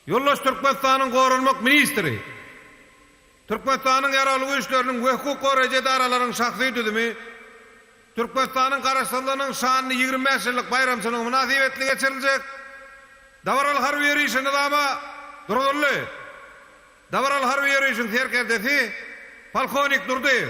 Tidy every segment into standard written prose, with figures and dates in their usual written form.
Ýoldaş Türkmenistanyň Goranmak ministri, Türkmenistanyň Ýaragly Güýçleriniň we hukuk goraýjy edaralaryň şahsy düzümi Türkmenistanyň Garaşsyzlygynyň şanly 25 ýyllyk baýramçylygy mynasybetli geçiriljek dabaraly harby ýörişi nyzama duruzyldy. Dabaraly harby ýörişiň serkerdesi polkownik Durdyýew.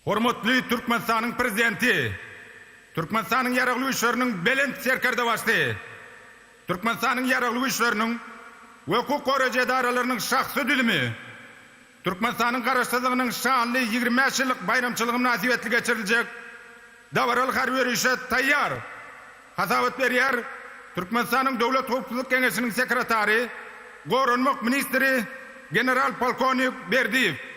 Hormatly Türkmenistanyň Prezidenti, Türkmenistanyň Ýaragly Güýçleriniň Belent Serkerdebaşysy, Türkmenistanyň Ýaragly Güýçleriniň we hukuk goraýjy edaralarynyň şahsy düzümi Türkmenistanyň Garaşsyzlygynyň şanly 25 ýyllyk baýramçylygy mynasybetli geçiriljek dabaraly harby ýörişe taýýar, hasabat berýär Türkmenistanyň Döwlet howpsuzlyk geňeşiniň sekretary, goranmak ministri general-polkownik Berdiýew.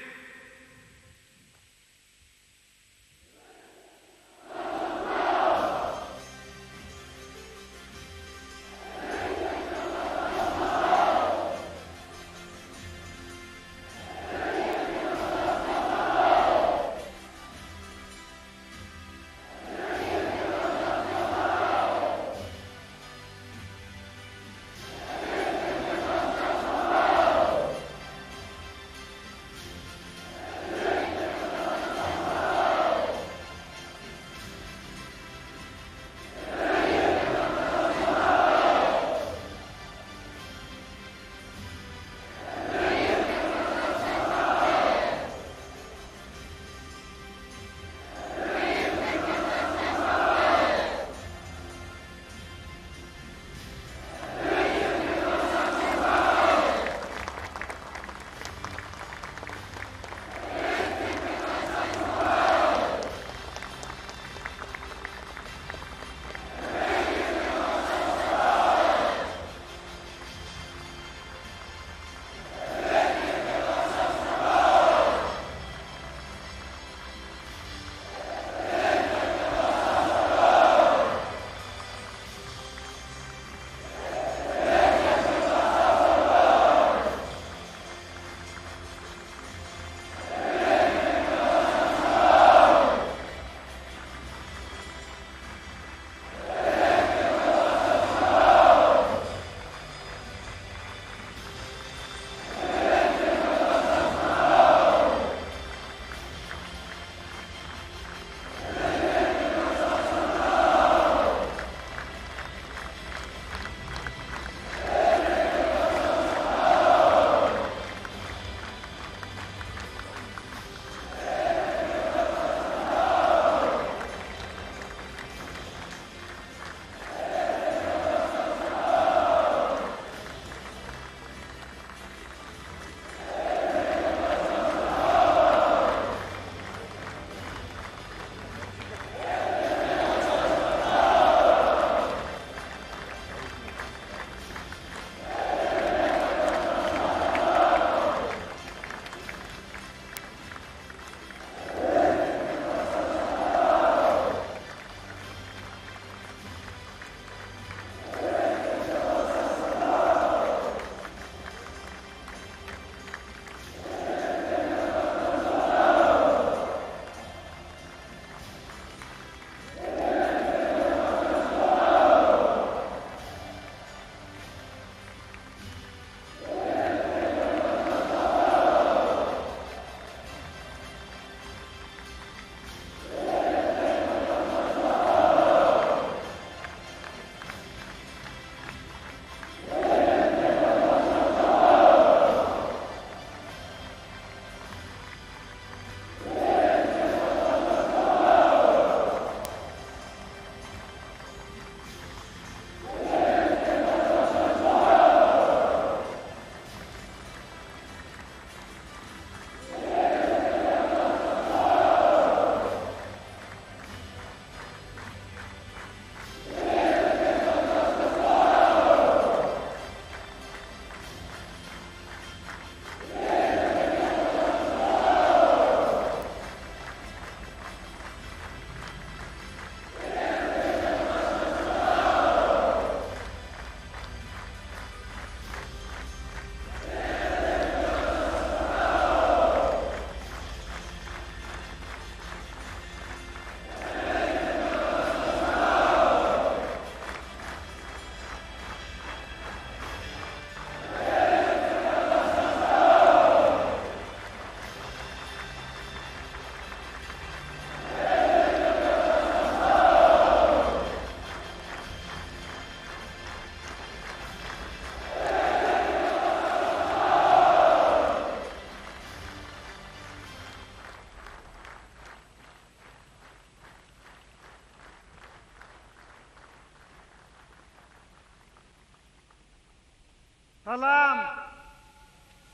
Salam,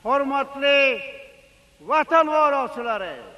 hormatly Watan goragçylary!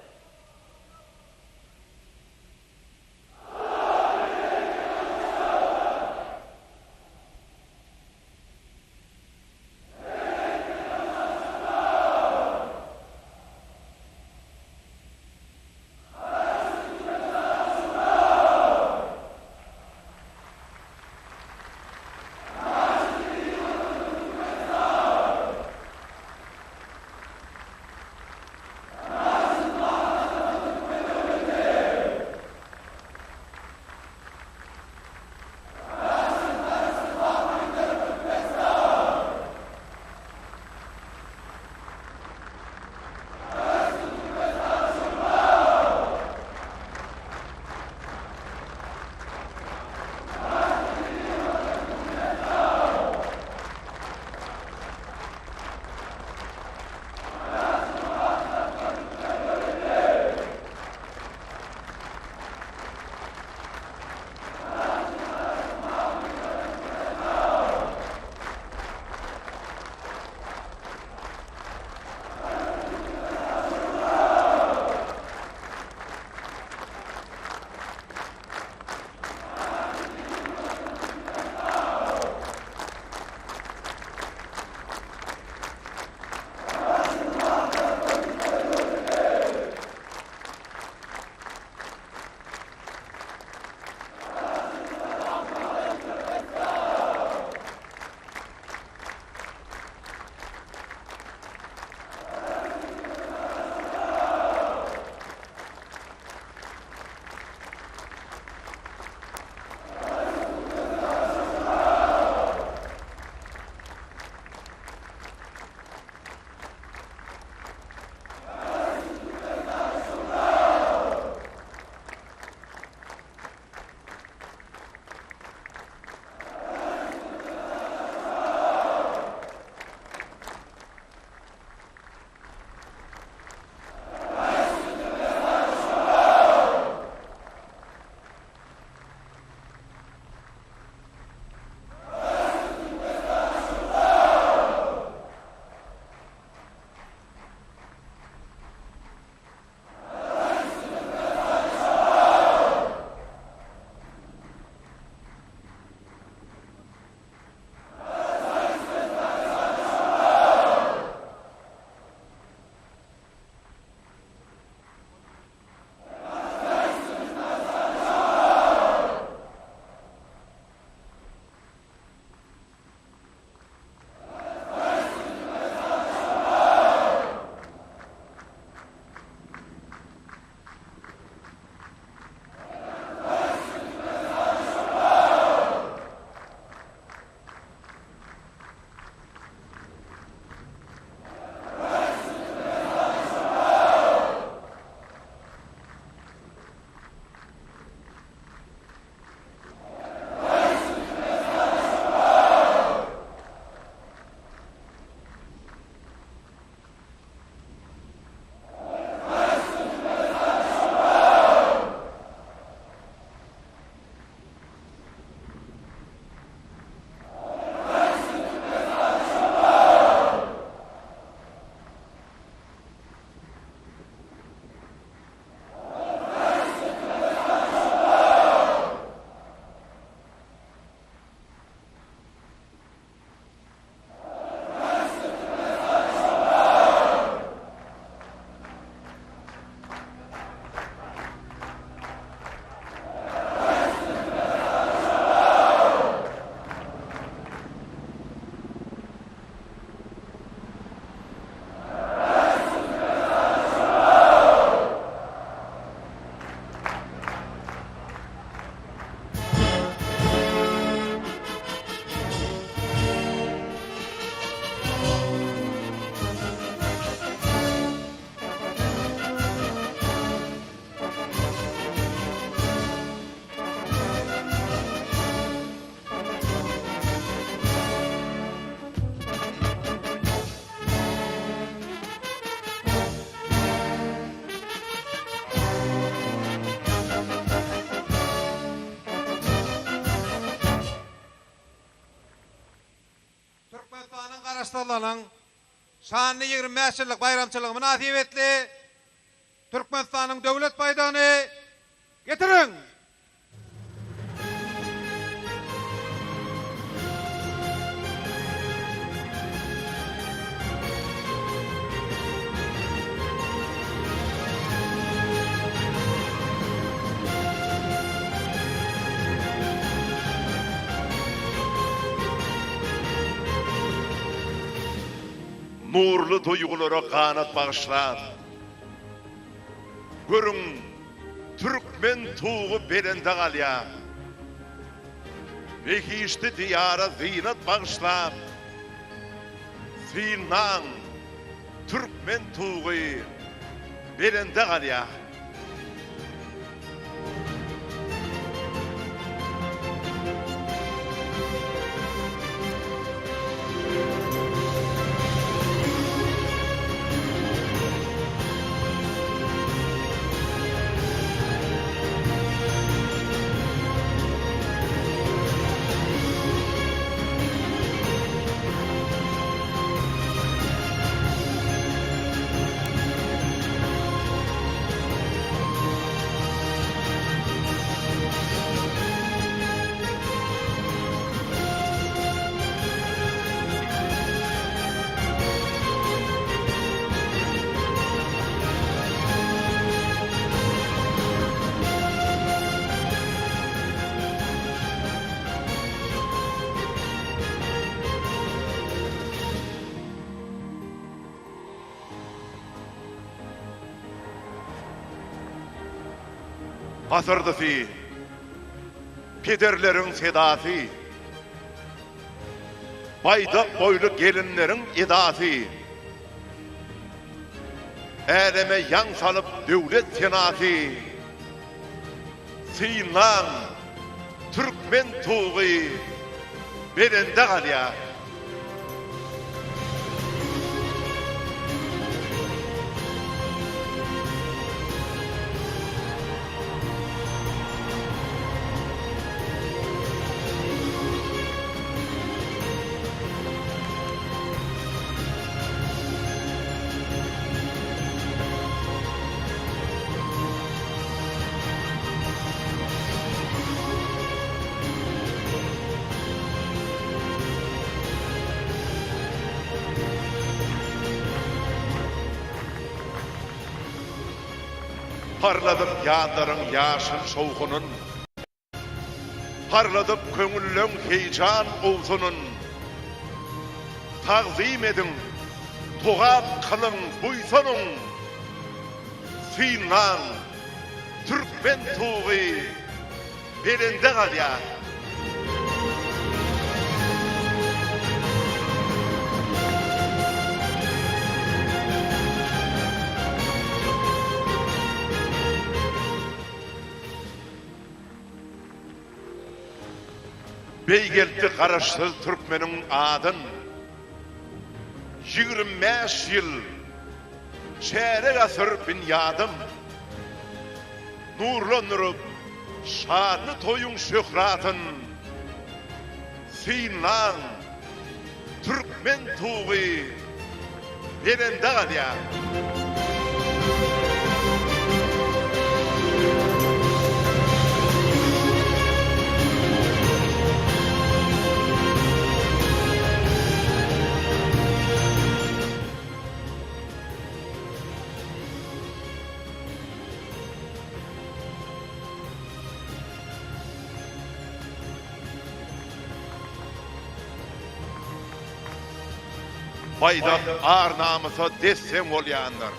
Garaşsyzlygynyň şanly 25 ýyllyk baýramçylygy mynasybetli Türkmenistanyň Döwlet baýdagyny getiriň! Nurly duýgulara ganat bagyşlap, Görüň, türkmen tugy belende galýar. Behişdi Diýara zynat bagyşlap, Synlaň, türkmen tugy belende galýar. Pasyrdysy, pederleriň sedasy, Baýdak boýly gelinleriň edasy, Äleme ýaň salyp döwlet senasy, Synlaň, türkmen tugy belende galýar. Parladyp ýazlaryň ýaşyl şowhunyn. Parladyp köňülleň heýjan owsunyn. Tagzym ediň, togap kylyň, buýsanyň. Synlaň, türkmen tugy belende galýar. Beýgeltdi Garaşsyz türkmeniň adyn. 25 ýyl, çärek asyr binýadym. Nurlandyryp şanly toýuň şöhratyn. Synlaň, türkmen tugy belende galýar. Baýdak ar-namysa des-deň bolýandyr.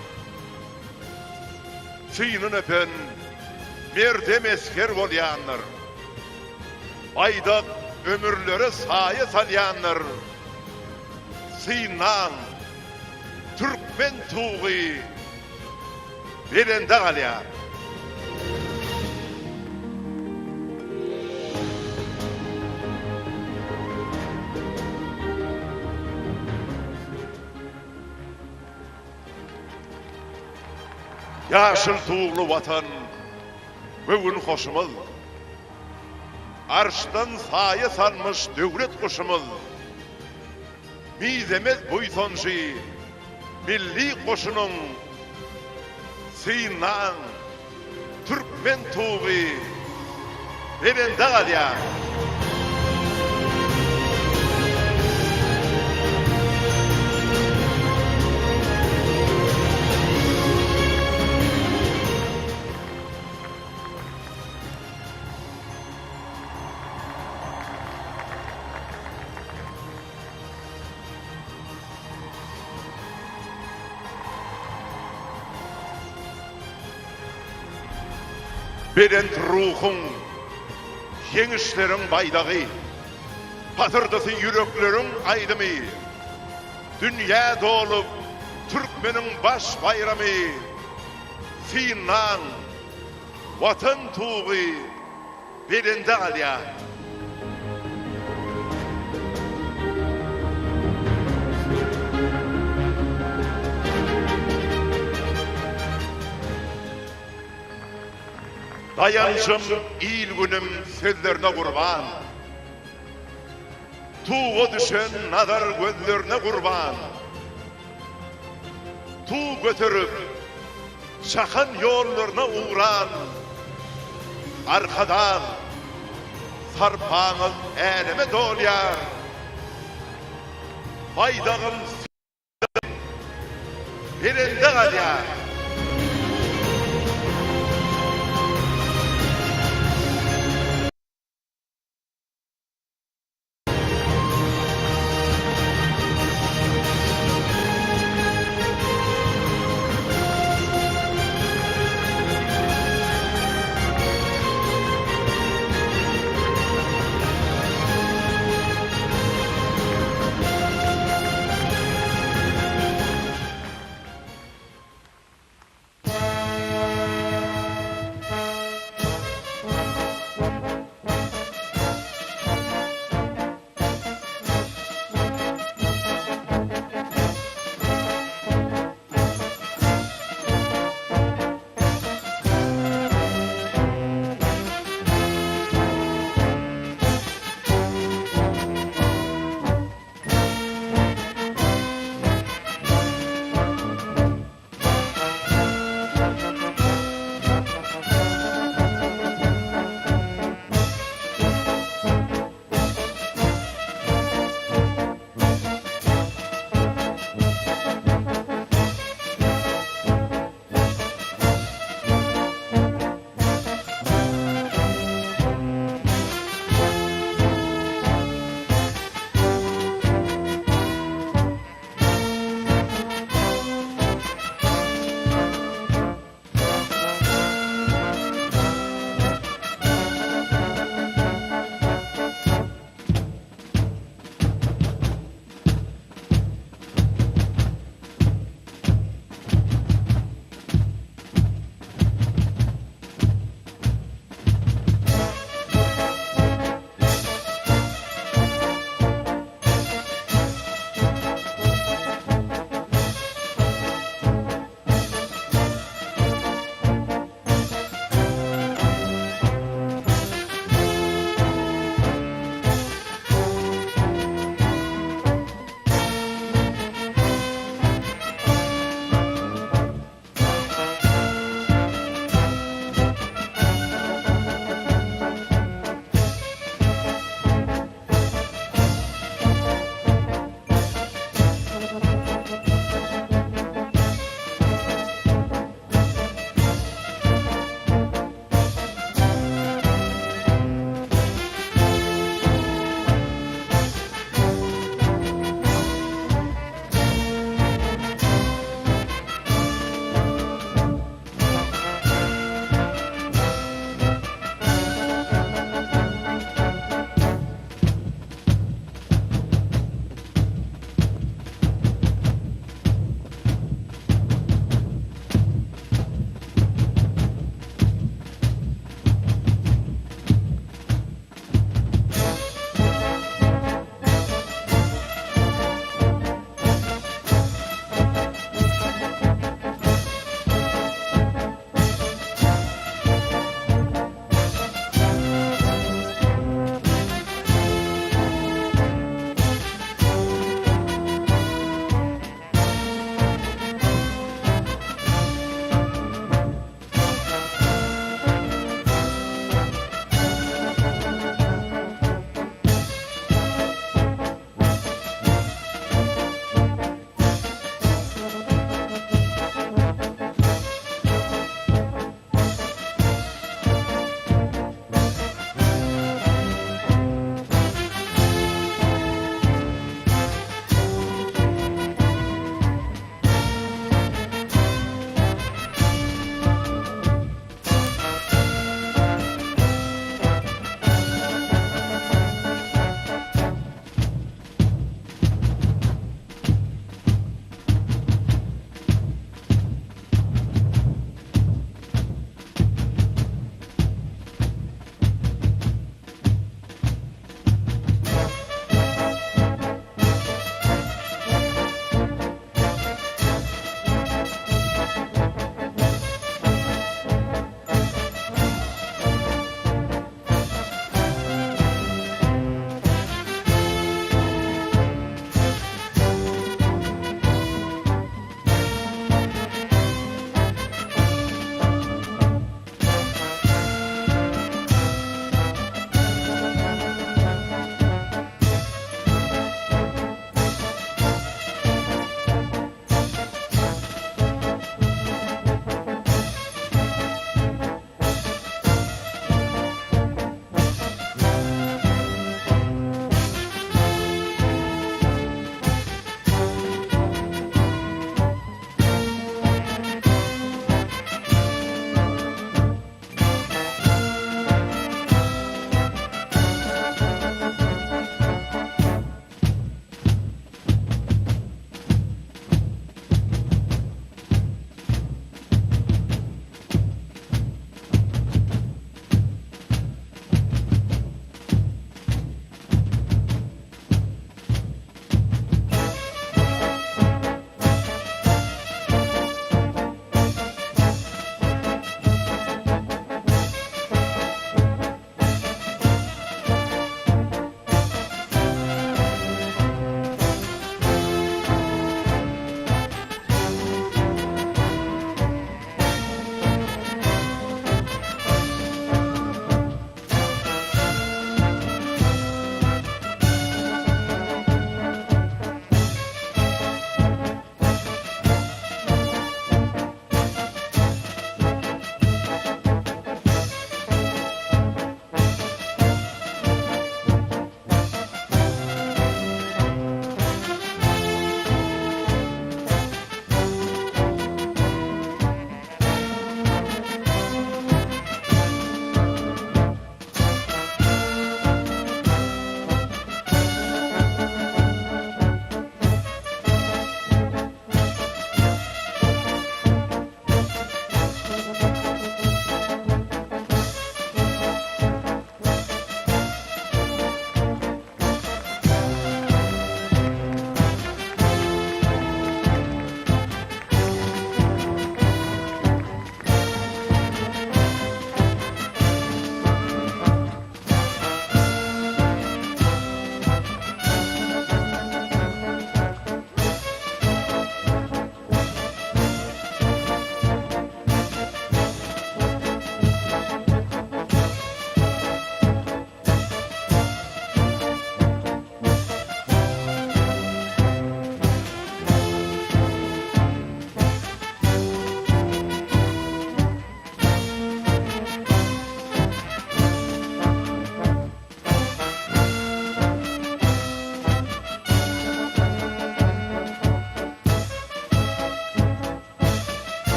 Synyn öpen merdem esger bolýandyr. Baýdak ömürlere saýa salýandyr. Synlaň, türkmen tugy belende galýar. Ýaşyl tugly Watan, göwün hoşumyz. Arşdan saýa salmyş döwlet guşumyz. mizemez buýsanjy milli goşunyň synlaň türkmen tugy belende galýar. Belent ruhuň, ýeňişleriň baýdagy, Pasyrdysy ýürekleriň aýdymy, Dünýä dolup türkmeniň baş baýramy, Synlaň, Watan tugy belende galýar. Daýanjym il-günüm sözlerine gurban. Tuga düşen nazar gözlerine gurban. Tug göterip, çakan ýollaryna ugran Arkadag, sarpaňyz äleme dolýar. Baýdagym belende galýar.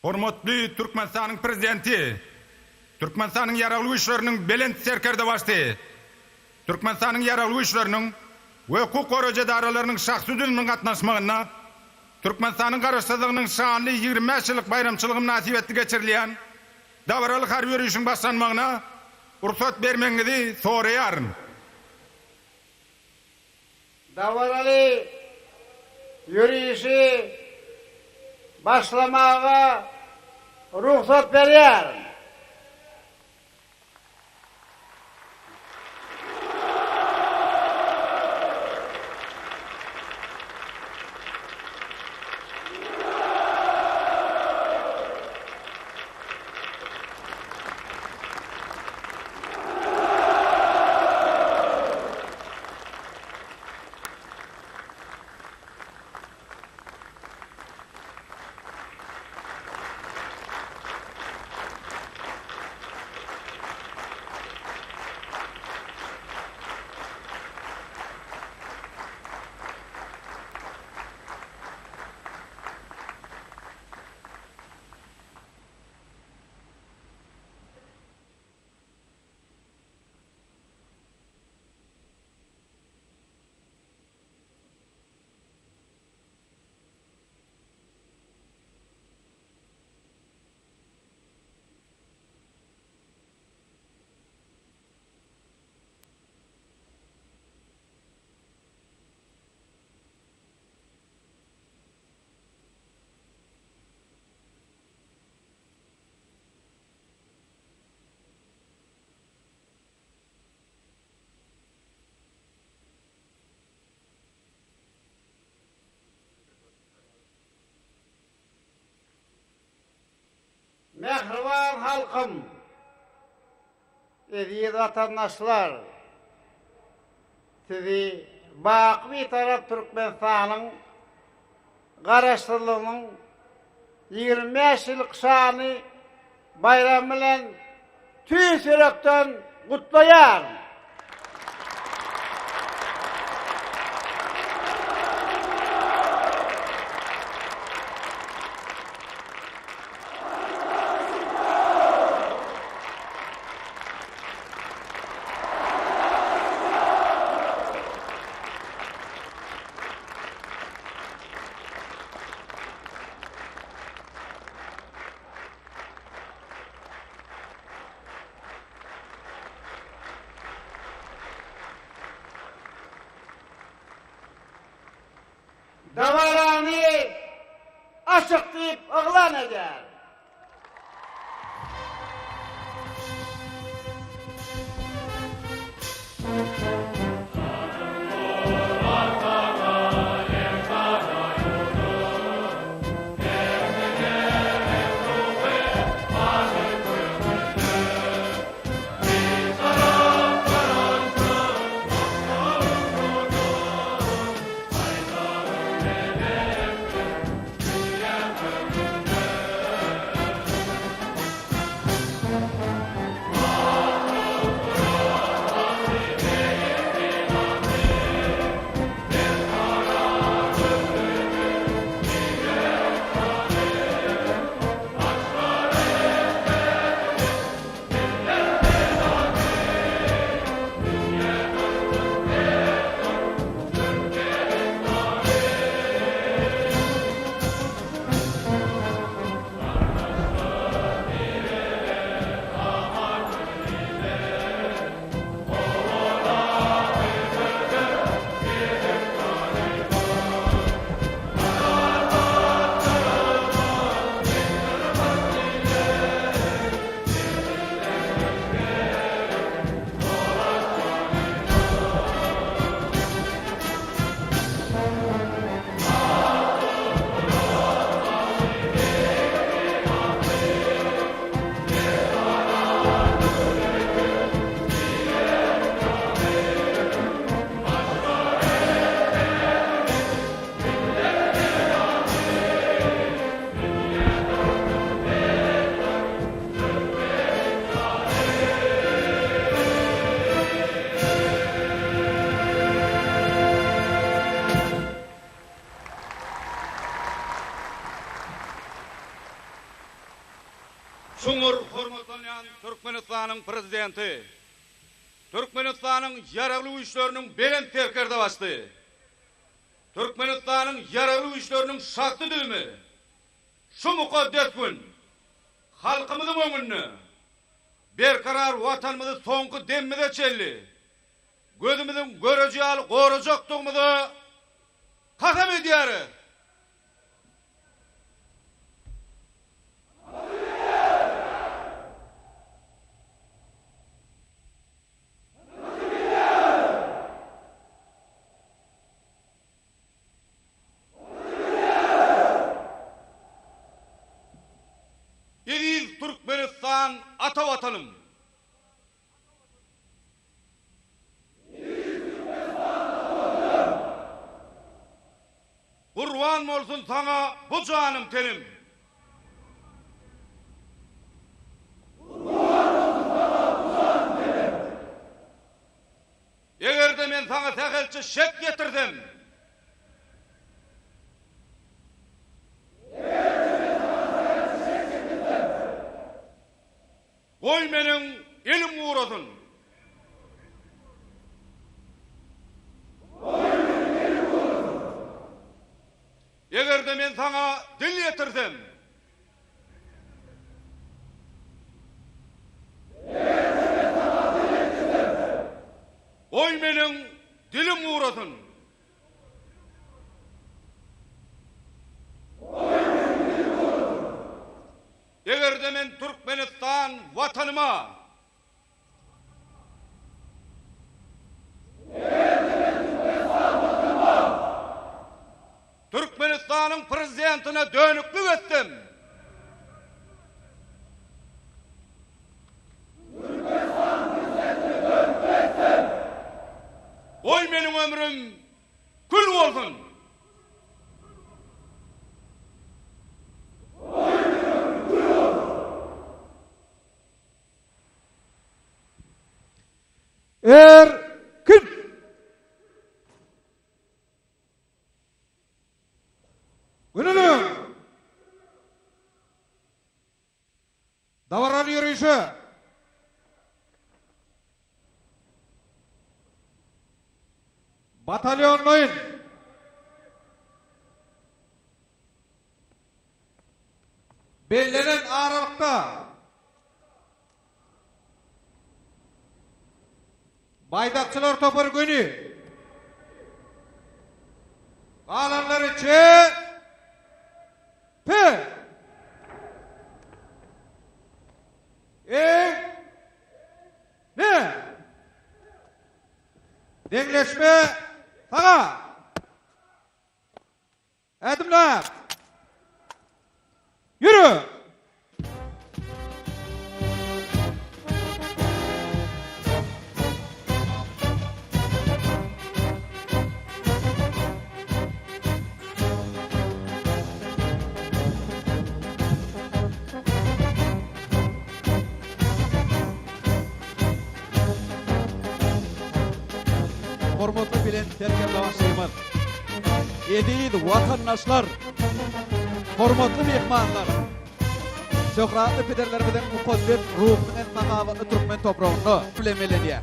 Hormatly Türkmenistanyň Prezidenti, Türkmenistanyň Ýaragly Güýçleriniň Belent Serkerdebaşysy, Türkmenistanyň Ýaragly Güýçleriniň we hukuk goraýjy edaralarynyň şahsy düzüminiň gatnaşmagynda Türkmenistanyň Garaşsyzlygynyň şanly 25 ýyllyk baýramçylygy mynasybetli geçirilýän dabaraly harby ýörişiň başlanmagyna rugsat bermegiňizi soraýaryn. Dabaraly ýörişi başlamaga rugsat berýärin. Mähriban halkym, eziz watandaşlar! Sizi baky Bitarap Türkmenistanyň Garaşsyzlygynyň 25 ýyllyk şanly baýramy bilen tüýs ýürekden gutlaýaryn. Dabarany açyk diýip yglan edýärin. Türkmenistanyň Prezidenti, Türkmenistanyň Ýaragly Güýçleriniň Belent Serkerdebaşysy, Türkmenistanyň Ýaragly Güýçleriniň şahsy düzümi şu mukaddes gün halkymyzyň öňünde berkarar Watanymyzy soňky demimize çenli gözümiziň göreji ýaly gorajakdygymyza kasam edýäris. Eziz Türkmenistan ata Watanym! Gurban bolsun saňa bu janym tenim. Eger-de men saňa sähelçe şek ýetirsem. Goý meniň elim gurasyn. Eger-de men saňa dil ýetirsem. Goý meniň dilim gurasyn. Eger-de men Türkmenistan Watanyma. Eger-de men Türkmenistan Watanyma. Türkmenistanyň Prezidentine dönüklik etsem. Türkmenistanyň Prezidentine dönüklik etsem. Goý meniň ömrüm kül bolsun. Erkin! Gününiň dabaraly ýörişe batalýonlaýyn bellenen aralykda Baýdakçylar topary göni. Galanlary çe. P. E. N. Deňleşme saga. Ädimläp! Ýürü! Hormatly Belent Serkerdebaşymyz! Eziz watandaşlar! Hormatly myhmanlar! Şöhratly pederlerimiziň mukaddes ruhunyň hem sahawatly türkmen topragynda bilen bellenýär.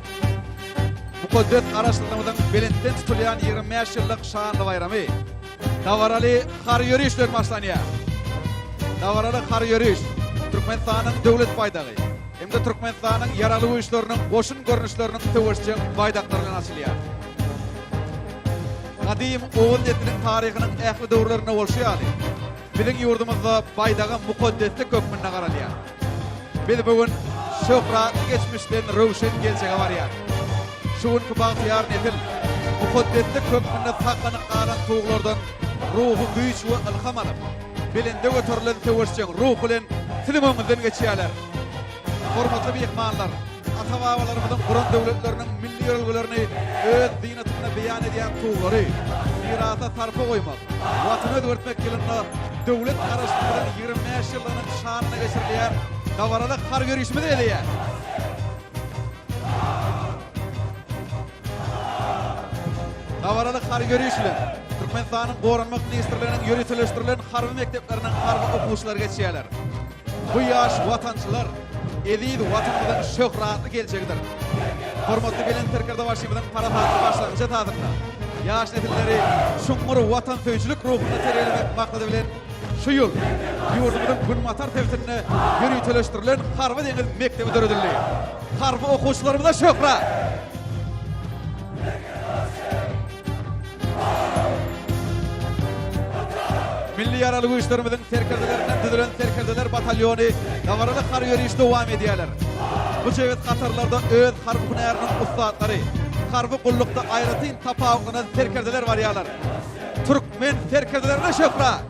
Mukaddes Garaşsyzlygymyzyň belentden tutulýan 25 ýyllyk şanly baýramy dabaraly harby ýöriş bilen başlanýar. Dabaraly harby ýöriş Türkmenistanyň Döwlet baýdagy hem-de Türkmenistanyň Ýaragly Güýçleriniň goşun görnüşleriniň söweşjeň baýdaklary bilen açylýar. Gadym oguz nesliniň taryhynyň ähli döwürlerinde bolşy ýaly, biziň ýurdumyzda baýdaga mukaddeslik hökmünde garalýar. Biz bu gün şöhratly geçmişden röwşen geljege barýarys. Şu günki bagtyýar nesil mukaddeslik hökmünde saklanyp galan tuglardan ruhy güýç we ylham alyp, belende göterilen söweşjeň ruh bilen siziň öňüňizden geçýärler. Hormatly myhmanlar, ata-babalarymyzyň guran döwletleriniň milli ýörelgelerini öz zynatynda beýan edýän tuglary mirasa sarpa goýmak, Watany özgertmek ýylynda döwlet Garaşsyzlygynyň 25 ýyllygynyň şanyna geçirilýän dabaraly harby ýörişimizi bezeýär. Dabaraly harby ýöriş bilen Türkmenistanyň Goranmak ministrliginiň ýöriteleşdirilen harby mekdepleriniň harby okuwçylary geçýärler. Bu ýaş watançylar. eziz Watanymyzyň şöhratly geljegidir. Hormatly Belent Serkerdebaşymyzyň parasatly başlangyjy esasynda ýaş nesilleri çuňňur watansöýüjilik ruhunda terbiýelemek maksady bilen şu ýyl ýurdumyzyň günbatar sebitinde ýöriteleşdirilen harby-deňiz mekdebi döredildi. Harby okuwçylarymyza şöhrat! Milli Ýaragly Güýçlerimiziň serkerdelerinden düzülen serkerdeler batalýony dabaraly harby ýörişi dowam edýärler. Bu jebis hatarlarda öz harby hünäriniň ussatlary, harby gullukda aýratyn tapawutlanan serkerdeler barýarlar. Türkmen serkerdelerine şöhrat!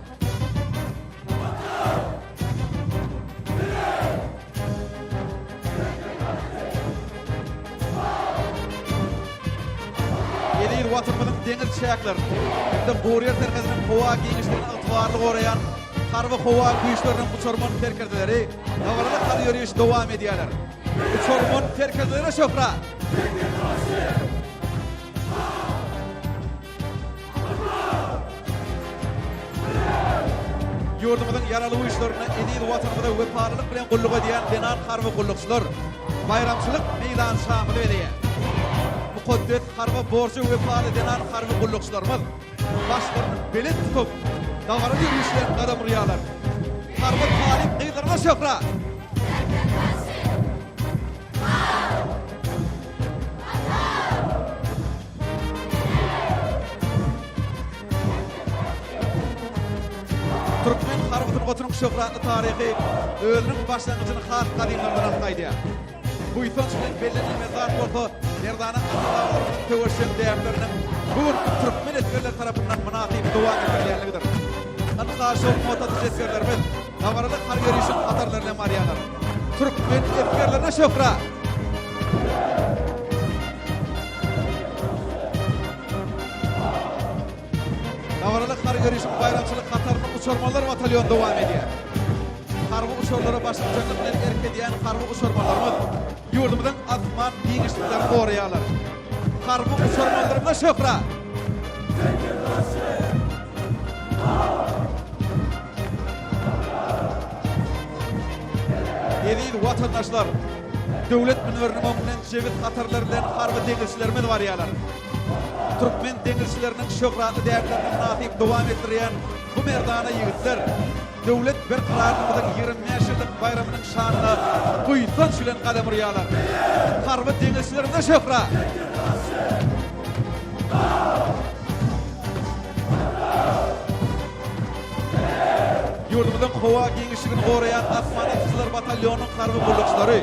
Eziz Watanymyzyň deňiz çäklerini hem-de guryýer serhediniň howa giňişligini ygtybarly goraýan Harby-howa güýçleriniň uçarman serkerdeleri dabaraly harby ýörişi dowam edýärler. Uçarman serkerdelere şöhrat! Ýurdumyzyň Ýaragly Güýçlerinde eziz Watanymyza wepalylyk bilen gulluk edýän zenan harby gullukçylar baýramçylyk meýdançamyzy bezeýär. Mukaddes harby borja wepaly zenan harby gullukçylarymyz başlaryny belent tutup, dabaraly ýöriş bilen gadam urýarlar. Harby talyp gyzlaryna şöhrat! Türkmen harby sungatynyň şöhratly taryhy özüniň başlangyjyny has gadymlardan alyp gaýdýar. Buýsanç bilen bellenilmeli zat bolsa, merdana ata-babalarymyzyň söweşjeň däpleriniň bu günki türkmen esgerleri tarapyndan mynasyp dowam etdirilýänligidir. Ynha, şol ot atyjy esgerlerimiz dabaraly harby ýörişiň hatarlary bilen barýarlar. Türkmen esgerlerine şöhrat! Dabaraly harby ýörişiň baýramçylyk hataryny uçarmanlar batalýony dowam edýär. Harby uçarlara baştutanlyk bilen erk edýän harby uçarmanlarymyz ýurdumyzyň asman giňişliklerini goraýarlar. Harby uçarmanlarymyza şöhrat! Eziz watandaşlar! Döwlet münberiniň öňünden jebis hatarlar bilen harby deňizçilerimiz barýarlar. Türkmen deňizçileriniň şöhratly däplerini mynasyp dowam etdirýän bu merdana ýigitler Döwlet Berkararlygymyzyň 25 ýyllyk baýramynyň şanyna buýsanç bilen gadam urýarlar. Harby deňizçilerimize şöhrat! Ýurdumyzyň howa giňişligini goraýan Asman atyjylar batalýonynyň harby gullukçylary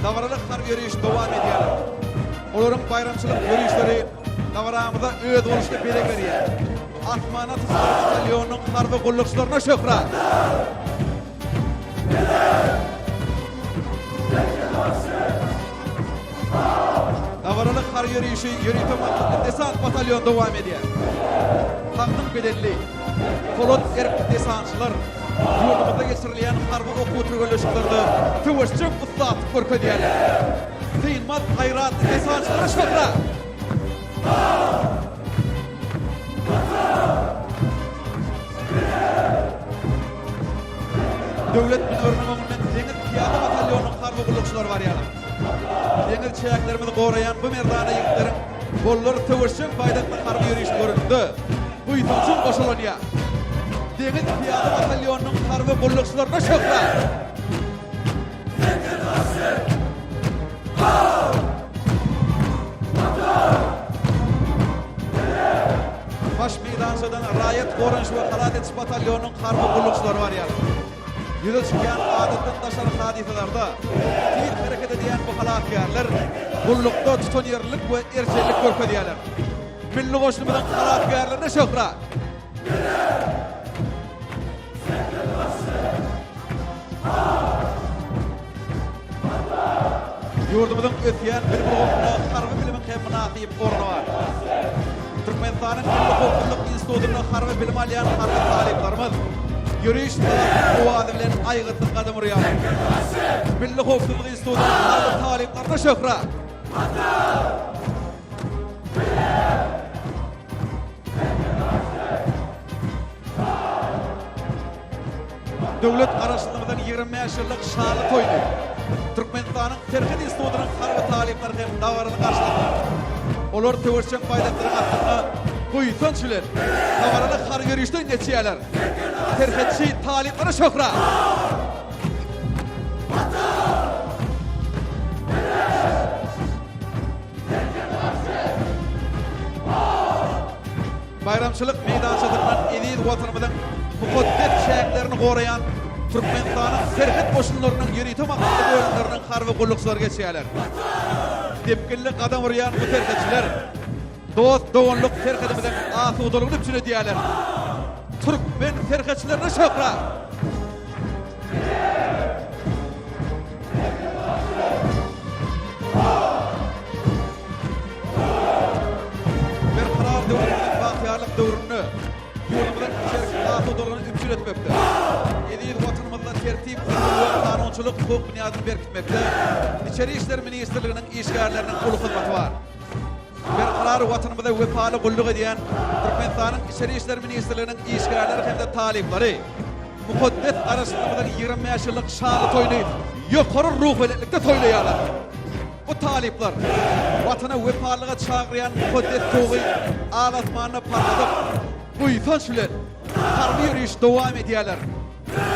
dabaraly harby ýörişi dowam edýärler. Olaryň baýramçylyk ýörişleri dabaramyza özboluşly bezeg berýär. Asman atyjylar batalýonynyň harby gullukçylaryna şöhrat! Dabaraly harby ýörişi ýörite maksatly desant batalýony dowam edýär. Sagdyn bedenli, polat erkli desantçylar ýurdumyzda geçirilýän harby okuw-türgenleşiklerde söweşjeň ussatlyk görkezýärler. Synmaz gaýratly desantçylara şöhrat! Döwlet münberiniň öňünden deňiz pyýada batalýonynyň harby gullukçylary barýarlar. Deňiz çäklerimizi goraýan bu merdana ýigitleriň gollary söweşjeň baýdakly harby ýörişi göreniňde, buýsanjyň goşalanýar. Deňiz pyýada batalýonynyň harby gullukçylaryna şöhrat! Baş meýdançadan Raýat goranyş we halas ediş batalýonynyň harby gullukçylary barýar. Ýüze çykýan adatdan daşary hadysalarda tiz hereket edýän bu halasgärler gullukda tutanýerlilik we erjellik görkezýärler. Milli goşunymyzyň halasgärlerine şöhrat! Ýurdumyzyň ösýän bilim ulgamynda harby bilimiň hem mynasyp orny bar. Türkmenistanyň Milli howpsuzlyk institutynda harby bilim alýan harby talyplarymyz ýöriş sazynyň owazy bilen aýgytly gadam urýarlar. Milli howpsuzlyk institutynyň harby talyplaryna şöhrat! Döwlet Garaşsyzlygymyzyň 25 ýyllyk şanly toýuny. Türkmenistanyň Serhet institutynyň harby talyplary hem dabaraly garşyladylar. Olar söweşjeň baýdaklaryň astynda buýsanç bilen dabaraly harby ýörişden geçýärler. Serhetçi talyplara şöhrat! Baýramçylyk meýdançasyndan eziz Watanymyzyň mukaddes çäklerini goraýan Türkmenistanyň Serhet goşunlarynyň ýörite maksatly bölümleriniň harby gullukçylary geçýärler. Depginli gadam urýan bu serhetçiler dost-doganlyk serhedimiziň asudalygyny üpjün edýärler. Türkmen serhetçilerine şöhrat! Berkarar döwletimiziň bagtyýarlyk döwründe ýurdumyzyň içerki asudalygyny üpjün etmekde, eziz Watanymyzda tertip, düzgün we kanunçylyk hukuk binýadyny berkitmekde Içeri işler ministrliginiň işgärleriniň uly hyzmaty bar. Berkarar Watanymyza wepaly gulluk edýän Türkmenistanyň Içeri işler ministrliginiň işgärleri hem-de talyplary mukaddes Garaşsyzlygymyzyň 25 ýyllyk şanly toýuny ýokary ruhubelentlikde toýlaýarlar. Bu talyplar Watana wepalylyga çagyrýan mukaddes tugy al-asmanda parladyp, buýsanç bilen harby ýörişi dowam edýärler.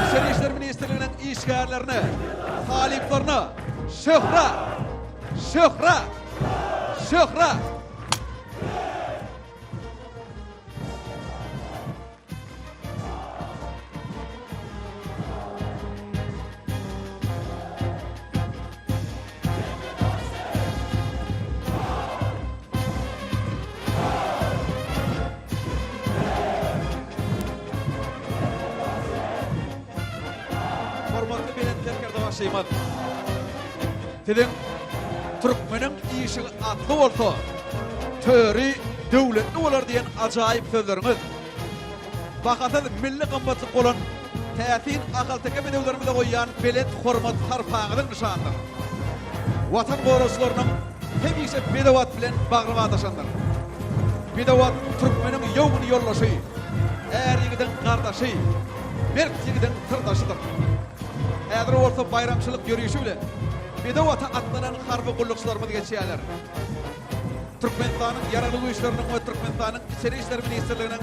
Içeri işler ministrliginiň işgärlerine, talyplaryna şöhrat! Şöhrat! Şöhrat! Hormatly Belent Serkerdebaşymyz, Siziň Türkmeniň işigi atly bolsa, töri döwletli bolar diýen ajaýyp sözleriňiz bahasyz milli gymmatlyk bolan täsin ahalteke bedewlerimize goýýan belent hormat-sarpaňyzyň nyşanydyr. Watan goragçylarynyň hemişe bedew at bilen bagry badaşandyr. Bedew at türkmeniň ýow güni ýoldaşy, är ýigidiň gardaşy, mert ýigidiň syrdaşydyr. Häzir bolsa baýramçylyk ýörişi bilen bedew ata atlanan harby gullukçylarymyz geçýärler. Türkmenistanyň Ýaragly Güýçleriniň we Türkmenistanyň Içeri işler ministrliginiň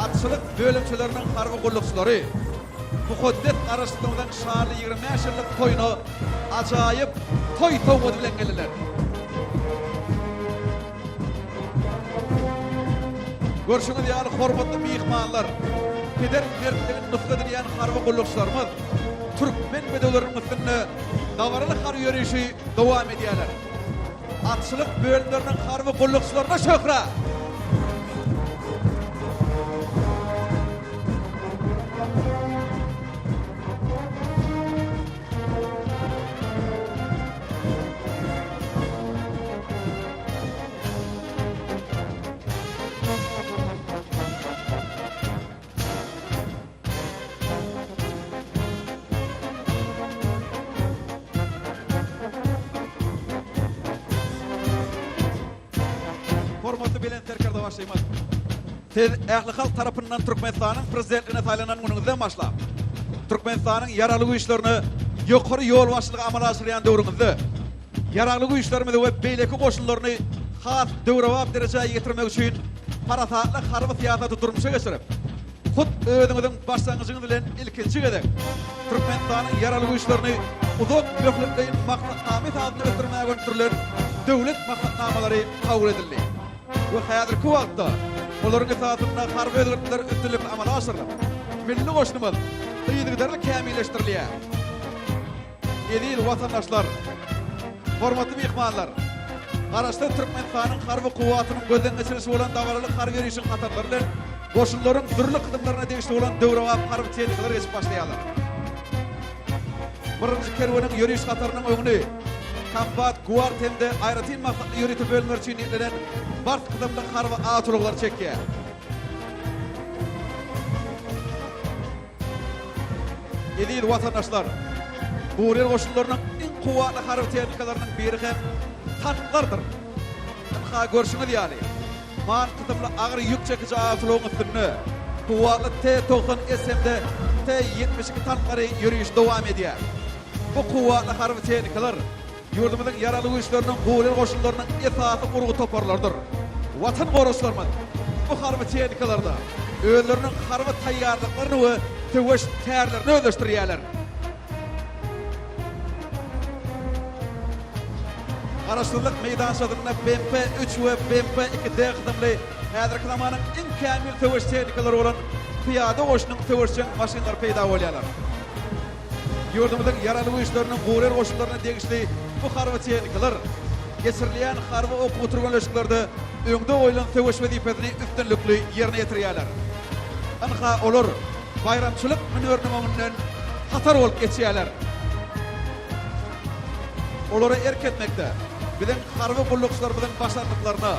atçylyk bölümçeleriniň harby gullukçylary mukaddes Garaşsyzlygymyzyň şanly 25 ýyllyk toýuna ajaýyp toý sowgady bilen geldiler. Görşüňiz ýaly, hormatly myhmanlar, peder mertligini nusga edinýän harby gullukçylarymyz türkmen bedewleriniň üstünde dabaraly harby ýörişi dowam edýärler. Atçylyk bölümleriniň harby gullukçylaryna şöhrat! Hormatly Belent Serkerdebaşymyz, Siz ählihalk tarapyndan Türkmenistanyň Prezidentligine saýlanan günüňizden başlap, Türkmenistanyň Ýaragly Güýçlerine ýokary ýolbaşçylygy amala aşyrýan döwrüňizde Ýaragly Güýçlerimizi we beýleki goşunlaryny has döwrebap derejä ýetirmek üçin parasatly harby syýasaty durmuşa geçirip, hut özüňiziň başlangyjyňyz bilen ilkinji gezek Türkmenistanyň Ýaragly Güýçlerini uzak möhletleýin maksatnama esasynda ösdürmäge gönükdirilen döwlet maksatnamalary kabul edildi we häzirki wagtda olaryň esasynda harby özgertmeler üstünlikli amala aşyrylyp, milli goşunymyz yzygiderli kämilleşdirilýär. Eziz watandaşlar! Hormatly myhmanlar! Garaşsyz Türkmenistanyň harby kuwwatynyň gözden geçirilişi bolan dabaraly harby ýörişiň hatarlary bilen goşunlaryň dürli kysymlaryna degişli bolan döwrebap harby tehnikalar geçip başlaýarlar. Birinji kerweniň ýöriş hatarynyň öňüni Kombat Guard hem-de aýratyn maksatly ýörite bölümler üçin niýetlenen Bars kysymly harby awtoulaglar çekýär. Eziz watandaşlar! Guryýer goşunlarynyň iň kuwwatly harby tehnikalarynyň biri hem tanklardyr. Ynha, görşüňiz ýaly, man kysymly agyr ýük çekiji awtoulagyň üstünde kuwwatly T 90 S hem-de T 72 tanklary ýörişi dowam edýär. Bu kuwwatly harby tehnikalar ýurdumyzyň Ýaragly Güýçleriniň guryýer goşunlarynyň esasy urgy toparlarydyr. Watan goragçylarymyz bu harby tehnikalarda özleriniň harby taýýarlyklaryny we söweş tärlerini özleşdirýärler. Garaşsyzlyk meýdançasynda BMP üç we BMP iki D kysymly häzirki zamanyň iň kämil söweş tehnikalary bolan pyýada goşunyň söweşjeň maşynlary peýda bolýarlar. Ýurdumyzyň Ýaragly Güýçleriniň guryýer goşunlaryna degişli bu harby tehnikalar geçirilýän harby okuw-türgenleşiklerde öňde goýlan söweş wezipesini üstünlikli ýerine ýetirýärler. Ynha, olar baýramçylyk münberiniň öňünden hatar bolup geçýärler. Olara erk etmekde biziň harby gullukçylarymyzyň başarnyklaryna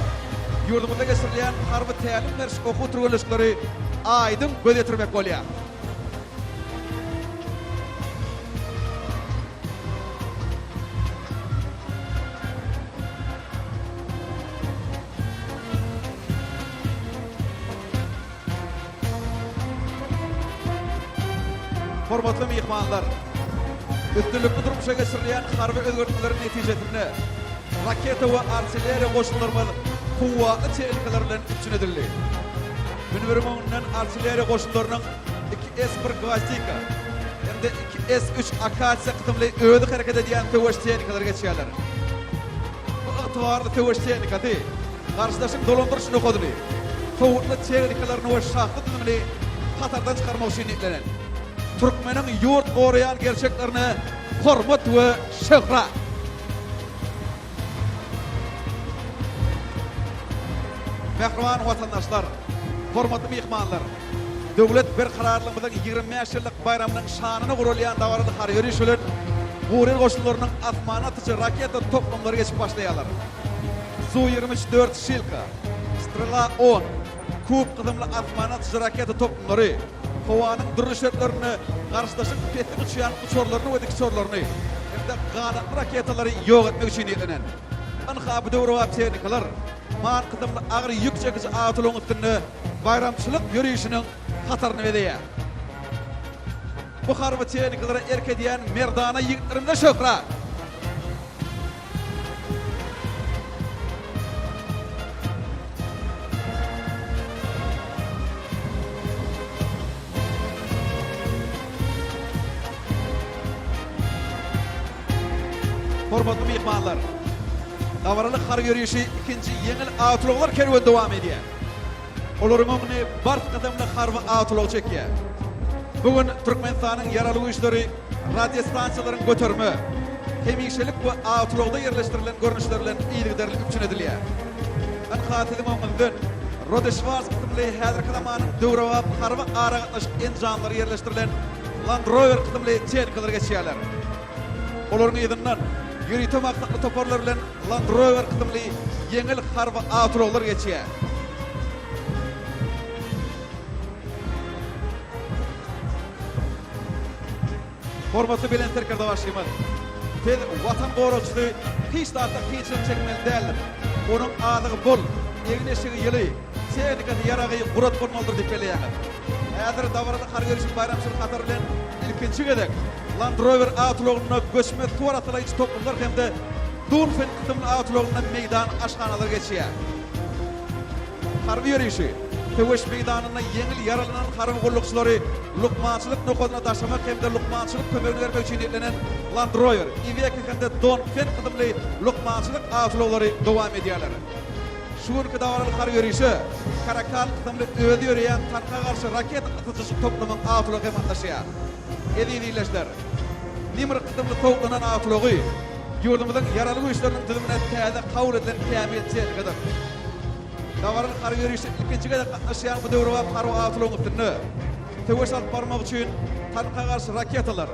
ýurdumyzda geçirilýän harby tälim beriş okuw-türgenleşikleri aýdyň göz ýetirmek bolýar. Hormatly myhmanlar! Üstünlikli durmuşa geçirilýän harby özgertmeleriň netijesinde raketa we artilleriýa goşunlarymyz kuwwatly tehnikalar bilen üpjün edildi. Münberiň öňünden artilleriýa goşunlarynyň iki S bir Gwozdika hem-de iki S üç Akasiýa kysymly özi hereket edýän söweş tehnikalary geçýärler. Bu ygtybarly söweş tehnikasy garşydaşyň dolandyryş nokadyny, sowutly tehnikalaryny we şahsy düzümini hatardan çykarmak üçin niýetlenen. Türkmeniň ýurt goraýan gerçeklerine hormat we şöhrat! Mähriban watandaşlar, hormatly myhmanlar! Döwlet Berkararlygymyzyň 25 ýyllyk baýramynyň şanyna guralýan dabaraly harby ýöriş bilen guryýer goşunlarynyň asmana atyjy raketa toplumlary geçip başlaýarlar. Su 24 Şilka, Strela on, Kub kysymly asmana atyjy raketa toplumlary howanyň dürli şertlerinde garşydaşyň peslik uçýan uçarlaryny we dikuçarlaryny hem-de ganatly raketalary ýok etmek üçin niýetlenen. Ynha bu döwrebap tehnikalar MAN kysymly agyr ýük çekiji awtoulagyň üstünde baýramçylyk ýörişiniň hataryny bezeýär. Bu harby tehnikalara erk edýän merdana ýigitlerimize şöhrat! Hormatly myhmanlar! Dabaraly harby ýörişi ikinji ýeňil awtoulaglar kerweni dowam edýär. Olaryň öňüni Bars kysymly harby awtoulag çekýär. Bu gün Türkmenistanyň Ýaragly Güýçleri radiostansiýalaryň göterme, hemişelik we awtoulagda ýerleşdirilen görnüşleri bilen yzygiderli üpjün edilýär. Ynha siziň öňüňizden Rode Şwarz kysymly häzirki zamanyň döwrebap harby aragatnaşyk enjamlary ýerleşdirilen Land Rover kysymly tehnikalar geçýärler. Olaryň yzyndan ýörite maksatly toparlar bilen Land Rover kysymly ýeňil harby awtoulaglar geçýär. Hormatly Belent Serkerdebaşymyz, Siz Watan goragçysy hiç zatda kynçylyk çekmeli däldir. Onuň azygy bol, egin-eşigi ýyly, tehnikasy, ýaragy gurat bolmalydyr diýip belleýäňiz. Häzir dabaraly harby ýörişiň baýramçylyk hatary bilen ilkinji gezek Land Rover awtoulagynda göçme suw arassalaýjy toplumlar hem-de Dunfen kysymly awtoulagynda meýdan aşhanalar geçýär. Harby ýörişi, söweş meýdanynda ýeňil ýaralanan harby gullukçylary lukmançylyk nokadyna daşamak hem-de lukmançylyk kömegini bermek üçin niýetlenen Land Rover, Iveco hem-de Dongfeng kysymly lukmançylyk awtoulaglary dowam edýärler. Şu günki dabaraly harby ýörişe Karakal kysymly özi ýöreýän tanka garşy raketa atyjy toplumyň awtoulagy hem gatnaşýar. Eziz ildeşler! Nimr kysymly sowuklanan awtoulagy ýurdumyzyň Ýaragly Güýçleriniň düzümine täze kabul edilen kämil tehnikadyr. Dabaraly harby ýörişe ilkinji gezek gatnaşýan bu döwrebap harby awtoulagyň üstünde söweş alyp barmak üçin tanka garşy raketalar,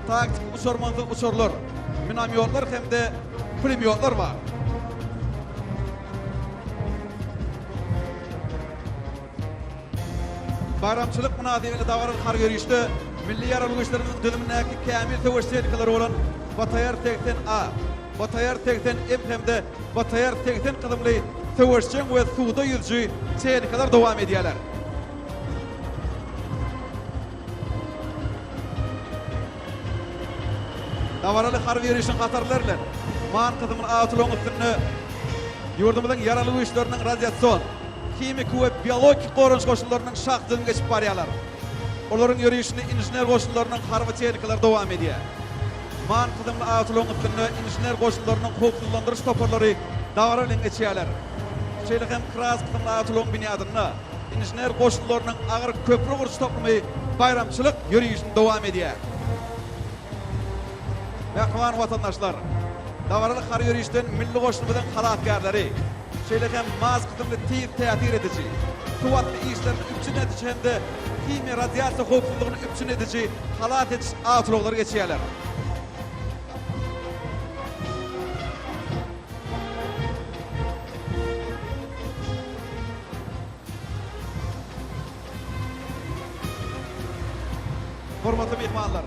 taktiki uçarmansyz uçarlar, minomýotlar hem-de pulemýotlar bar. Baýramçylyk mynasybetli dabaraly harby ýörişde Milli Ýaragly Güýçlerimiziň düzümindäki kämil söweş tehnikalary bolan BTR 80 A, BTR 80 M hem-de BTR 80 kysymly söweşjeň we suwda ýüzüji tehnikalar dowam edýärler. Dabaraly harby ýörişiň hatarlary bilen MAN kysymly awtoulagyň üstünde ýurdumyzyň Ýaragly Güýçleriniň radiasion, himiki we biologik goranyş goşunlarynyň şahsy düzümi geçip barýarlar. Olaryň ýörişini inžener goşunlarynyň harby tehnikalary dowam edýär. MAN kysymly awtoulagyň üstünde inžener goşunlarynyň howpsuzlandyryş toparlary dabara bilen geçýärler. Şeýle hem KRAZ kysymly awtoulagyň binýadynda inžener goşunlarynyň agyr köpri gurluş toplumy baýramçylyk ýörişini dowam edýär. Mähriban watandaşlar! Dabaraly harby ýörişden milli goşunymyzyň halasgärleri, şeýle hem MAZ kysymly tiz täsir ediji, suw asty işlerini üpjün ediji hem-de himiýa radiasiýa howpsuzlygyny üpjün ediji halas ediş awtoulaglary geçýärler. Hormatly myhmanlar!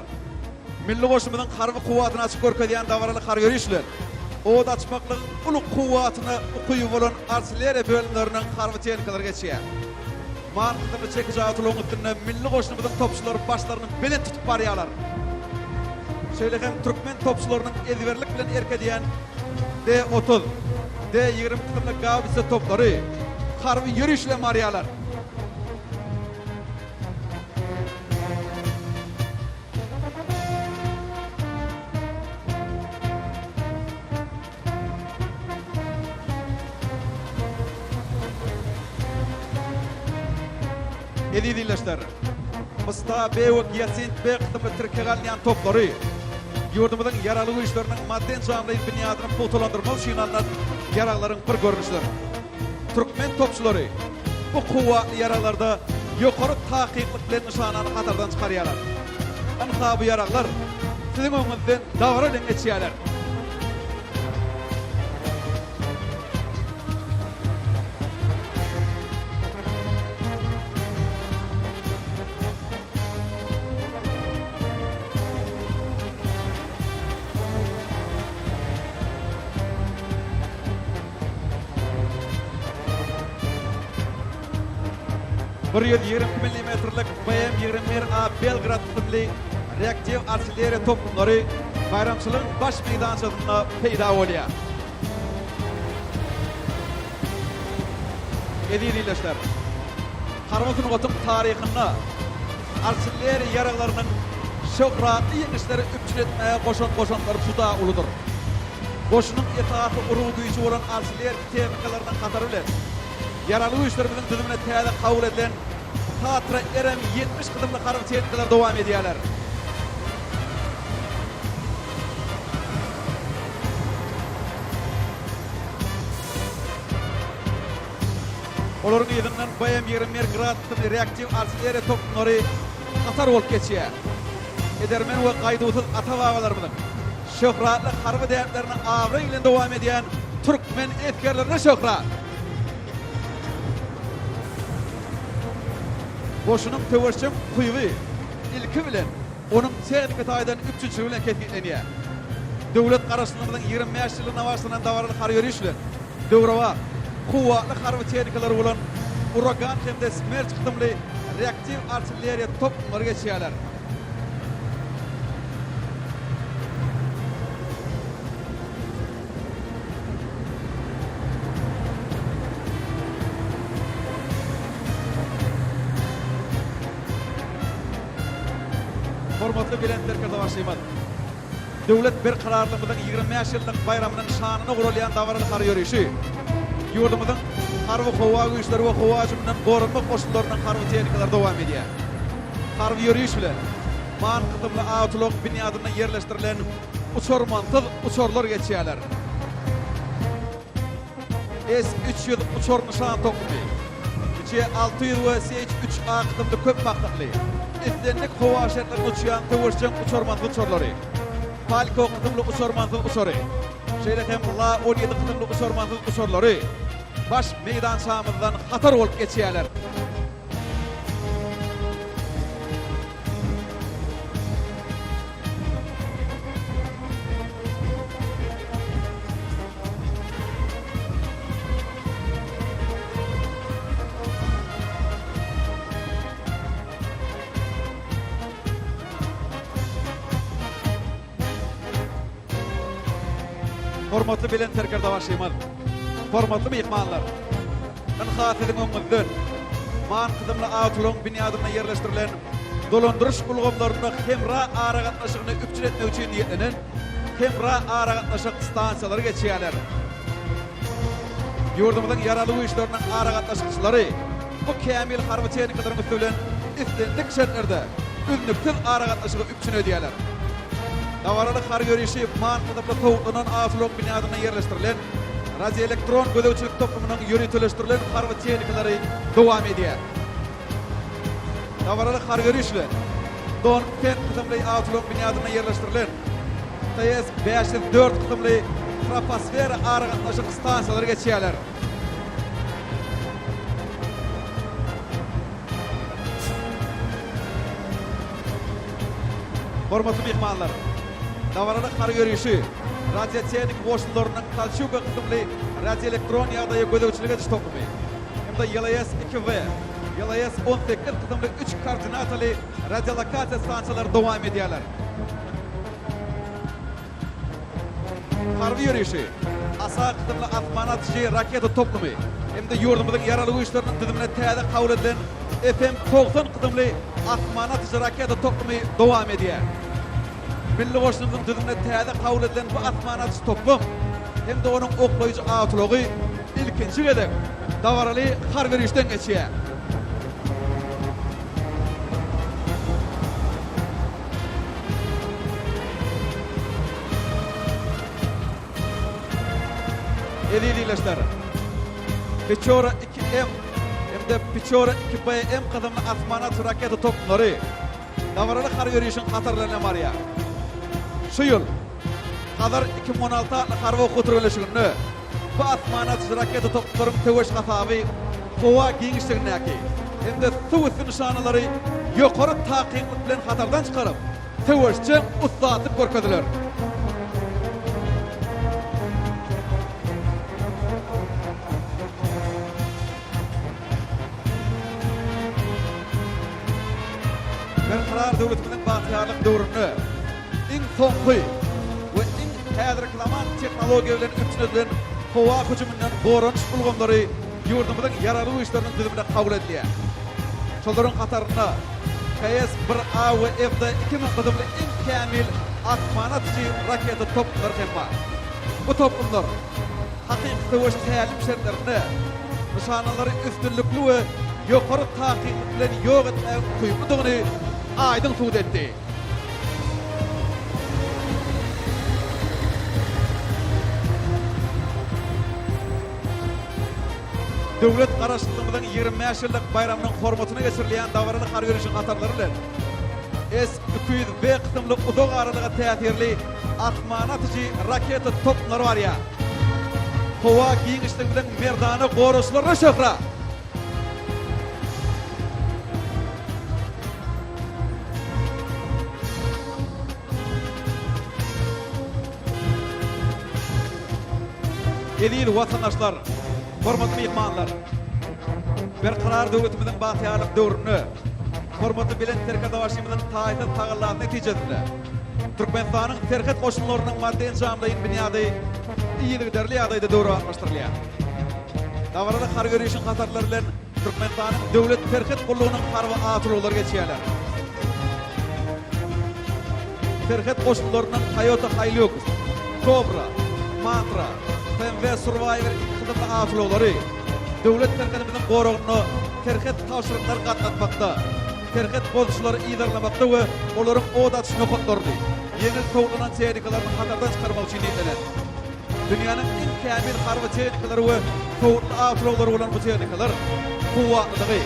Milli goşunymyzyň harby kuwwatyny açyp görkezýän dabaraly harby ýöriş bilen, ot açmaklygyň uly kuwwatyna ukyby bolan artilleriýa bölümleriniň harby tehnikalary geçýär. Man kysymly çekiji awtoulagyň üstünde milli goşunymyzyň topçulary başlaryny belent tutup barýarlar. Şeýle hem türkmen topçularynyň ezberlik bilen erk edýän D 30, D 20 kysymly gaubitsa toplary harby ýöriş bilen barýarlar. Eziz ildeşler! Msta B we Giasint B kysymly tirkege alynýan toplary ýurdumyzyň Ýaragly Güýçleriniň maddy-enjamlaýyn binýadyny pugtalandyrmak üçin alnan ýaraglaryň bir görnüşidir. Türkmen topçulary bu kuwwatly ýaraglarda ýokary takyklyk bilen nyşanany hatardan çykarýarlar. Ynha bu ýaraglar siziň öňüňizden dabara bilen geçýärler. 122 millimetrlik BM 21 A Belgrad kysymly reaktiw artilleriýa toplumlary baýramçylygyň baş meýdançasynda peýda bolýar. Eziz ildeşler! Harby sungatyň taryhynda artilleriýa ýaraglarynyň şöhratly ýeňişleri üpjün etmäge goşan goşantlary juda uludyr. Goşunyň esasy urgy güýji bolan artilleriýa tehnikalarynyň hatary bilen, Ýaragly Güýçlerimiziň düzümine täze kabul edilen Tatra RM 70 kysymly harby tehnikalar dowam edýärler. Olaryň yzyndan BM 21 Grad kysymly reaktiw artilleriýa toplumlary hatar bolup geçýär. Edermen we gaýduwsyz ata-babalarymyzyň şöhratly harby däplerini abraý bilen dowam edýän türkmen esgerlerine şöhrat! Goşunyň söweşjeň ukyby, ilki bilen, onuň tehniki taýdan üpjünçiligi bilen kesgitlenýär. Döwlet Garaşsyzlygymyzyň 25 ýyllygyna bagyşlanan dabaraly harby ýöriş bilen döwrebap, kuwwatly harby tehnikalary bolan Uragan hem-de Smerç kysymly reaktiw artilleriýa toplumlary geçýärler. Hormatly Belent Serkerdebaşymyz, Döwlet Berkararlygymyzyň 25 ýyllyk baýramynyň şanyna guralýan dabaraly harby ýörişi ýurdumyzyň Harby-howa güýçleri we howa hüjüminden goranmak goşunlarynyň harby tehnikalary dowam edýär. Harby ýöriş bilen MAN kysymly awtoulagyň binýadynda ýerleşdirilen uçarmansyz uçarlar geçýärler. S 300 uçar nyşan toplumy, C 600 we CH 3 A kysymly köp maksatly, islendik howa şertlerinde uçýan söweşjeň uçarmansyz uçarlary, Falko kysymly uçarmansyz uçary, şeýle hem La 17 kysymly uçarmansyz uçarlary baş meýdançamyzdan hatar bolup geçýärler. Hormatly Belent Serkerdebaşymyz, hormatly myhmanlar! Ynha siziň öňüňizden MAN kysymly awtoulagyň binýadynda ýerleşdirilen dolandyryş ulgamlarynda hemra aragatnaşygyny üpjün etmek üçin niýetlenen hemra aragatnaşyk stansiýalary geçýärler. Ýurdumyzyň Ýaragly Güýçleriniň aragatnaşykçylary bu kämil harby tehnikalaryň üsti bilen islendik şertlerde üznüksiz aragatnaşygy üpjün edýärler. Dabaraly harby ýörişi MAN kysymly sowutlanan awtoulagyň binýadynda ýerleşdirilen radioelektron gözegçilik toplumynyň ýöriteleşdirilen harby tehnikalary dowam edýär. Dabaraly harby ýöriş bilen Don Fen kysymly awtoulagyň binýadynda ýerleşdirilen TS 504 kysymly troposfera aragatnaşyk stansiýalary geçýärler. Hormatly myhmanlar, dabaraly harby ýörişi radiotehnik goşunlarynyň Kolçuga kysymly radioelektron ýagdaýa gözegçilik ediş toplumy hem-de YLS 2W, YLS 18 kysymly üç koordinataly radiolokasiýa stansiýalary dowam edýärler. Harby ýörişi Asa kysymly asmana atyjy raketa toplumy hem-de ýurdumyzyň Ýaragly Güýçleriniň düzümine täze kabul edilen FM 90 kysymly asmana atyjy raketa toplumy dowam edýär. Milli goşunymyzyň düzümine täze kabul edilen bu asmana atyjy toplum hem-de onuň oklaýjy awtoulagy ilkinji gezek dabaraly harby ýörişden geçýär. Eziz ildeşler! Peçora 2M hem-de Peçora 2BM kysymly asman atyjy raketa toplumlary dabaraly harby ýörişiň hatarlaryna barýar. Şu ýyl Hazar 2016 atly harby okuw türgenleşiginde Bu asmana atyjy raketa toplumlaryň söweş hasaby howa giňişligindäki hem-de suw üsti nyşanalary ýokary takyklyk bilen hatardan çykaryp, söweşjeň ussatlyk görkeziler. Berkarar döwletimiziň bagtyýarlyk döwründe iň soňky we iň häzirki zaman tehnologiýa bilen üpjün edilen howa hüjüminden goranyş ulgamlary ýurdumyzyň Ýaragly Güýçleriniň düzümine kabul edilýär. Şolaryň hatarynda KS bir A we FD 2000 kysymly iň kämil asmana atyjy raketa toplumlary hem bar. Bu toplumlar hakyky söweş tälim şertlerinde nyşanalary üstünlikli we ýokary takyklyk bilen ýok etmäge ukyplydygyny aýdyň subut etdi. Döwlet Garaşsyzlygymyzyň 25 ýyllyk baýramynyň hormatyna geçirilýän dabaraly harby ýörişiň hatarlary bilen S 200 W kysymly uzak aralyga täsirli asmana atyjy raketa toplumlary barýar. Howa giňişligimiziň merdana goragçylaryna şöhrat! Eziz watandaşlar, hormatly myhmanlar! Berkarar döwletimiziň bagtyýarlyk döwründe hormatly Belent Serkerdebaşymyzyň taýsyz tagallasy netijesinde Türkmenistanyň serhet goşunlarynyň maddy-enjamlaýyn binýady yzygiderli ýagdaýda döwrebaplaşdyrylýar. Dabaraly harby ýörişiň hatarlary bilen Türkmenistanyň Döwlet serhet gullugynyň harby awtoulaglary geçýärler. Serhet goşunlarynyň Toyota Hilux, Cobra, Mantra, BMW Survivor iki kysymly awtoulaglary döwlet serhedimiziň goragynda serhet tabşyryklary gatnatmakda, serhet bozujylary yzarlamakda we olaryň ot atyş nokatlaryny, ýeňil sowlanan tehnikalaryny hatardan çykarmak üçin niýetlenen. Dünýäniň iň kämil harby tehnikalary we sowutly awtoulaglary bolan bu tehnikalar kuwwatlylygy,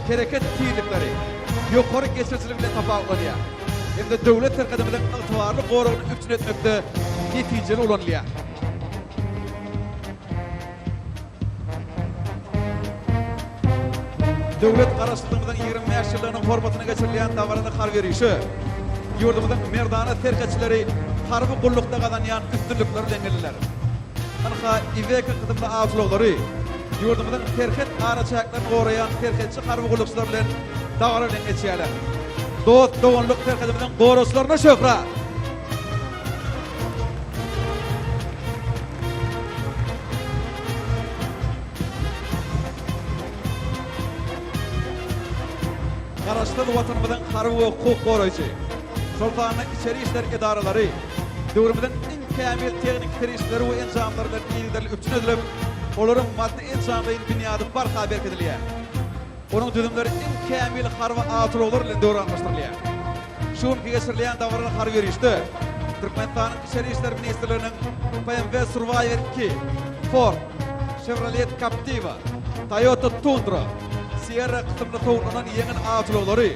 hereket tizlikleri, ýokary geçirijiligi bilen tapawutlanýar hem-de döwlet serhedimiziň ygtybarly goragyny üpjün etmekde netijeli ulanylýar. Döwlet Garaşsyzlygymyzyň 25 ýyllygynyň hormatyna geçirilýän dabaraly harby ýörişe ýurdumyzyň merdana serhetçileri harby gullukda gazanýan üstünlikleri bilen geldiler. Ynha, Iveco kysymly awtoulaglary ýurdumyzyň serhet araçäklerini goraýan serhetçi harby gullukçylar bilen dabara bilen geçýärler. Dost-doganlyk serhedimiziň goragçylaryna şöhrat! Garaşsyz Watanymyzyň harby we hukuk goraýjy, şol sanda içeri işler edaralary döwrümiziň iň kämil tehniki serişdeleri we enjamlary bilen yzygiderli üpjün edilip, olaryň maddy-enjamlaýyn binýady barha berkidilýär. Onuň düzümleri iň kämil harby awtoulaglar bilen döwrebaplaşdyrylýar. Şu günki geçirilýän dabaraly harby ýörişde Türkmenistanyň Içeri işler ministrliginiň BMW Survivor iki, Ford, Chevrolet Captiva, Toyota Tundra, Sierra kysymly sowutlanan ýeňil awtoulaglary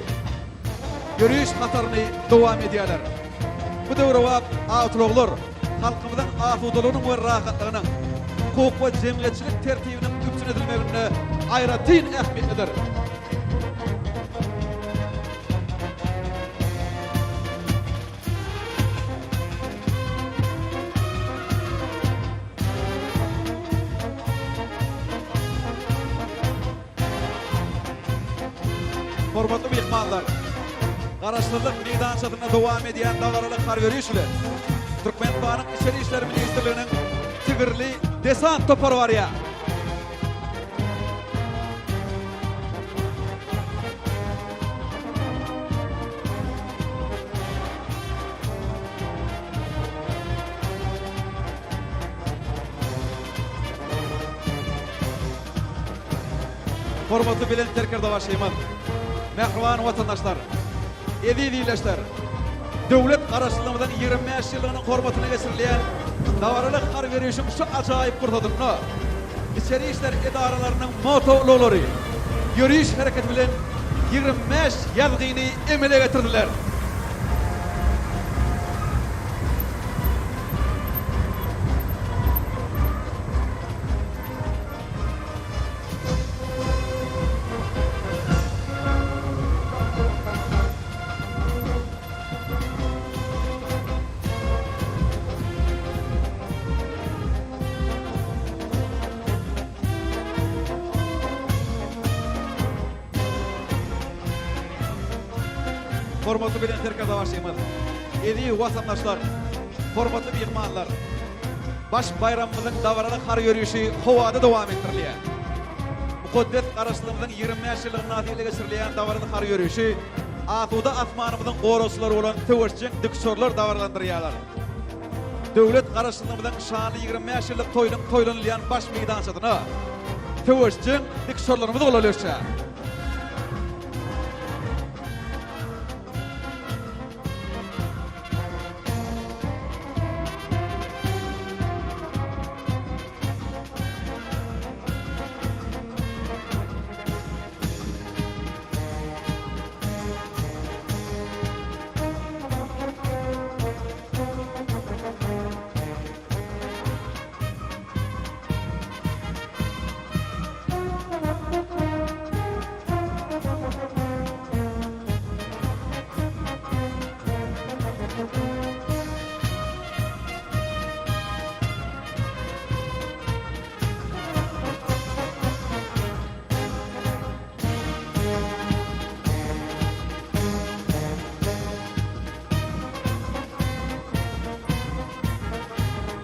ýöriş hataryny dowam edýärler. Bu döwrebap awtoulaglar halkymyzyň asudalygynyň we rahatlygynyň, hukuk we jemgyýetçilik tertibiniň üpjün edilmeginde aýratyn ähmiýetlidir. Hormatly myhmanlar, Garaşsyzlyk meýdançasynda dowam edýän dabaraly harby ýöriş bilen Türkmenistanyň Içeri işler ministrliginiň Tigirli desant topary barýar. Hormatly Belent Serkerdebaşymyz, mähriban watandaşlar, eziz ildeşler! Döwlet Garaşsyzlygymyzyň 25 ýyllygynyň hormatyna geçirilýän dabaraly harby ýörişiň şu ajaýyp pursadynda içeri işler edaralarynyň motoulaglary ýöriş hereketi bilen 25 ýazgyny emele getirdiler. Hormatly Belent Serkerdebaşymyz, eziz watandaşlar, hormatly myhmanlar! Baş baýramymyzyň dabaraly harby ýörişi howada dowam etdirilýär. Mukaddes Garaşsyzlygymyzyň 25 ýyllygy mynasybetli geçirilýän dabaraly harby ýörişi asuda asmanymyzyň goragçylary bolan söweşjeň dikuçarlar dabaralandyrýarlar. Döwlet Garaşsyzlygymyzyň şanly 25 ýyllyk toýunyň toýlanylýan baş meýdançasyna söweşjeň dikuçarlarymyz golaýlaşýar.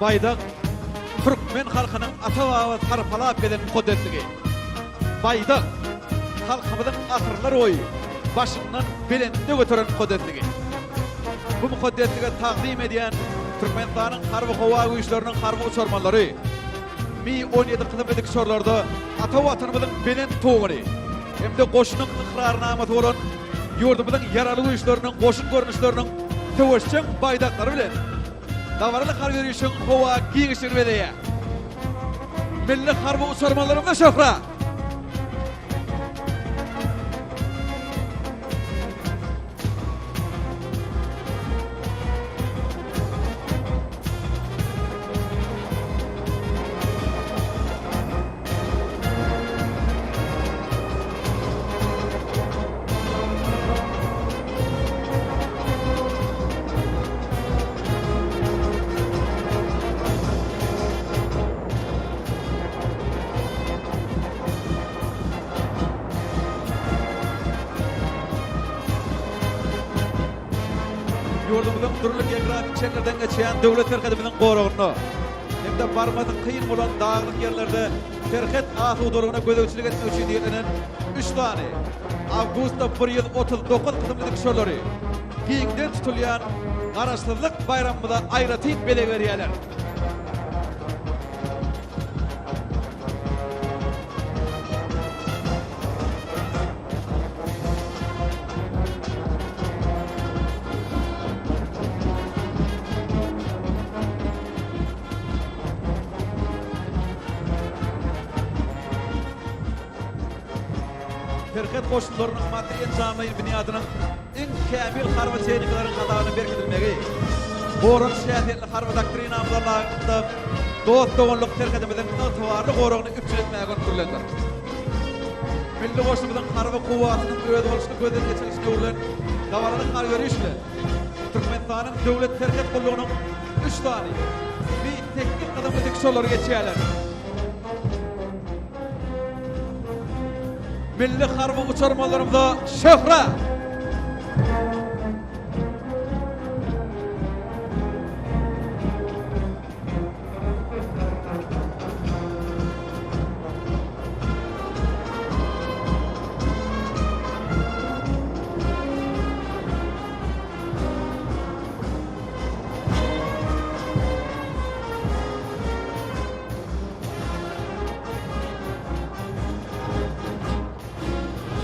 Baýdak türkmen halkynyň ata-baba sarpalap gelen mukaddesligi. Baýdak halkymyzyň asyrlar boýy başyndan belentde göteren mukaddesligi. Bu mukaddeslige tagzym edýän Türkmenistanyň Harby-howa güýçleriniň harby uçarmanlary Mi 17 kysymly dikuçarlarda ata Watanymyzyň belent tuguny hem-de goşunyň ykrarnamasy bolan ýurdumyzyň Ýaragly Güýçleriniň goşun görnüşleriniň söweşjeň baýdaklary bilen dabaraly harby ýörişiň howa giňişligini bezeýär. Milli harby uçarmanlarymyza şöhrat! Ýurdumyzyň dürli geografik şertlerden geçýän döwlet serhedimiziň goragynda hem-de barmasy kyn bolan daglyk ýerlerde serhet asudalygyna gözegçilik etmek üçin niýetlenen üç sany. Awgusta 139 kysymly dikuşarlary giňden tutulýan Garaşsyzlyk baýramymyza aýratyn bezeg berýärler. Serhet goşunlarynyň maddy-enjamlaýyn binýadynyň iň kämil harby tehnikalaryň hasabyna berkidilmegi, goranyş häsiýetli harby doktrinamyza laýyklykda dost-doganlyk serhedimiziň ygtybarly goragyny üpjün etmäge gönükdirilendir. Milli goşunymyzyň harby kuwwatynyň özboluşly gözden geçirilişine öwrülen dabaraly harby ýöriş bilen Türkmenistanyň Döwlet serhet gullugynyň üç sany Mi sekiz kysymly dikuşarlary geçýärler. Milli harby uçarmanlarymyza şöhrat!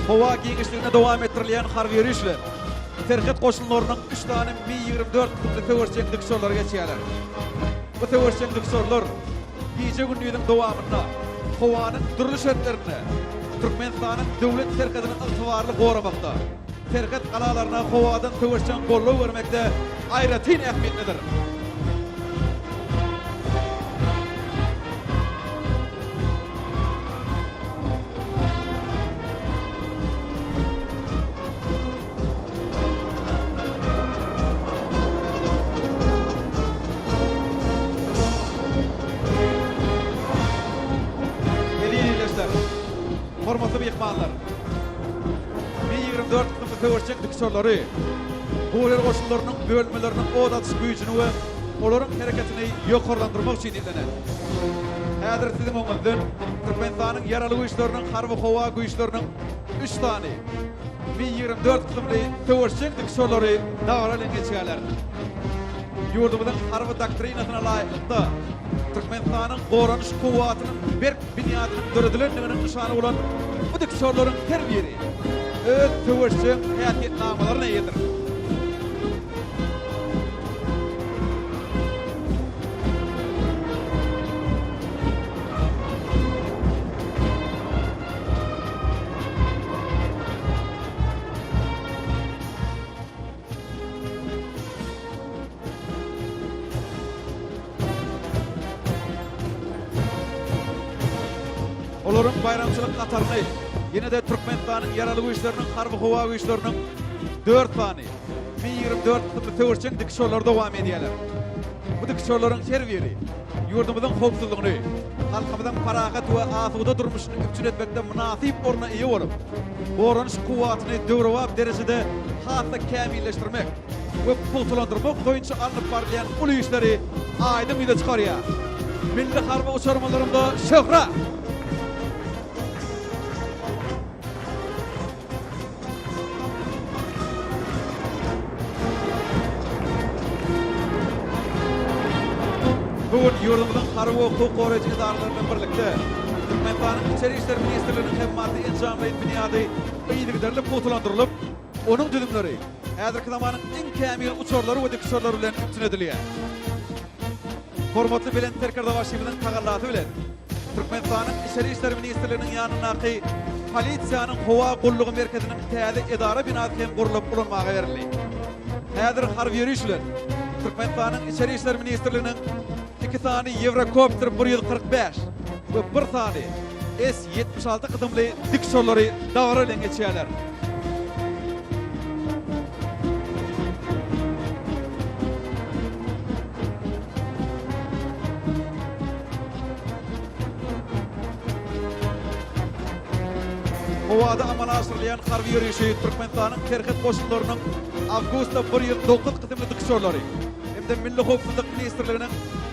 Howa giňişliginde dowam etdirilýän harby ýöriş bilen serhet goşunlarynyň üç sany Mi 24 kysymly söweşjeň dikuçarlary geçýärler. Bu söweşjeň dikuçarlar gije-gündiziň dowamynda howanyň dürli şertlerinde Türkmenistanyň döwlet serhedini ygtybarly goramakda, serhet galalaryna howadan söweşjeň goldaw bermekde aýratyn ähmiýetlidir. Eziz ildeşler, hormatly myhmanlar! Mi 24 kysymly söweşjeň dikuçarlary guryýer goşunlarynyň bölünmeleriniň ot atyş güýjüni we olaryň hereketini ýokarlandyrmak üçin niýetlenen. Häzir siziň öňüňizden Türkmenistanyň Ýaragly Güýçleriniň Harby-howa güýçleriniň üç sany Mi 24 kysymly söweşjeň dikuçarlary dabara bilen geçýärler. Ýurdumyzyň harby doktrinasyna laýyklykda, Türkmenistanyň goranyş kuwwatynyň berk binýadynyň döredilendiginiň nyşany bolan bu dikuçarlaryň her biri öz söweşjeň häsiýetnamalaryna eýedir. Olaryň baýramçylyk hataryny ýene-de Türkmenistanyň Ýaragly Güýçleriniň Harby-howa güýçleriniň dört sany Mi 24 kysymly söweşjeň dikuçarlary dowam edýärler. Bu dikuçarlaryň her biri ýurdumyzyň howpsuzlygyny, halkymyzyň parahat we asuda durmuşyny üpjün etmekde mynasyp orna eýe bolup, goranyş kuwwatyny döwrebap derejede has-da kämilleşdirmek we pugtalandyrmak boýunça alnyp barylýan uly işleri aýdyň ýüze çykarýar. Milli harby uçarmanlarymyza şöhrat! Bu gün ýurdumyzyň harby we hukuk goraýjy edaralary bilen birlikde, Türkmenistanyň Içeri işler ministrliginiň hem maddy-enjamlaýyn binýady yzygiderli pugtalandyrylyp, onuň düzümleri häzirki zamanyň iň kämil uçarlary we dikuçarlary bilen üpjün edilýär. Hormatly Belent Serkerdebaşymyzyň tagallasy bilen, Türkmenistanyň Içeri işler ministrliginiň ýanyndaky Polisiýanyň howa gullugy merkeziniň täze edara binasy hem gurlup ulanmaga berildi. Häzir harby ýöriş bilen Türkmenistanyň Içeri işler ministrliginiň iki sany Ýewrokopter 145 we bir sany S 76 kysymly dikuçarlary dabara bilen geçýärler. Howada amala aşyrylýan harby ýörişi Türkmenistanyň Serhet goşunlarynyň Awgusta 109 kysymly dikuçarlary hem-de Milli howpsuzlyk ministrliginiň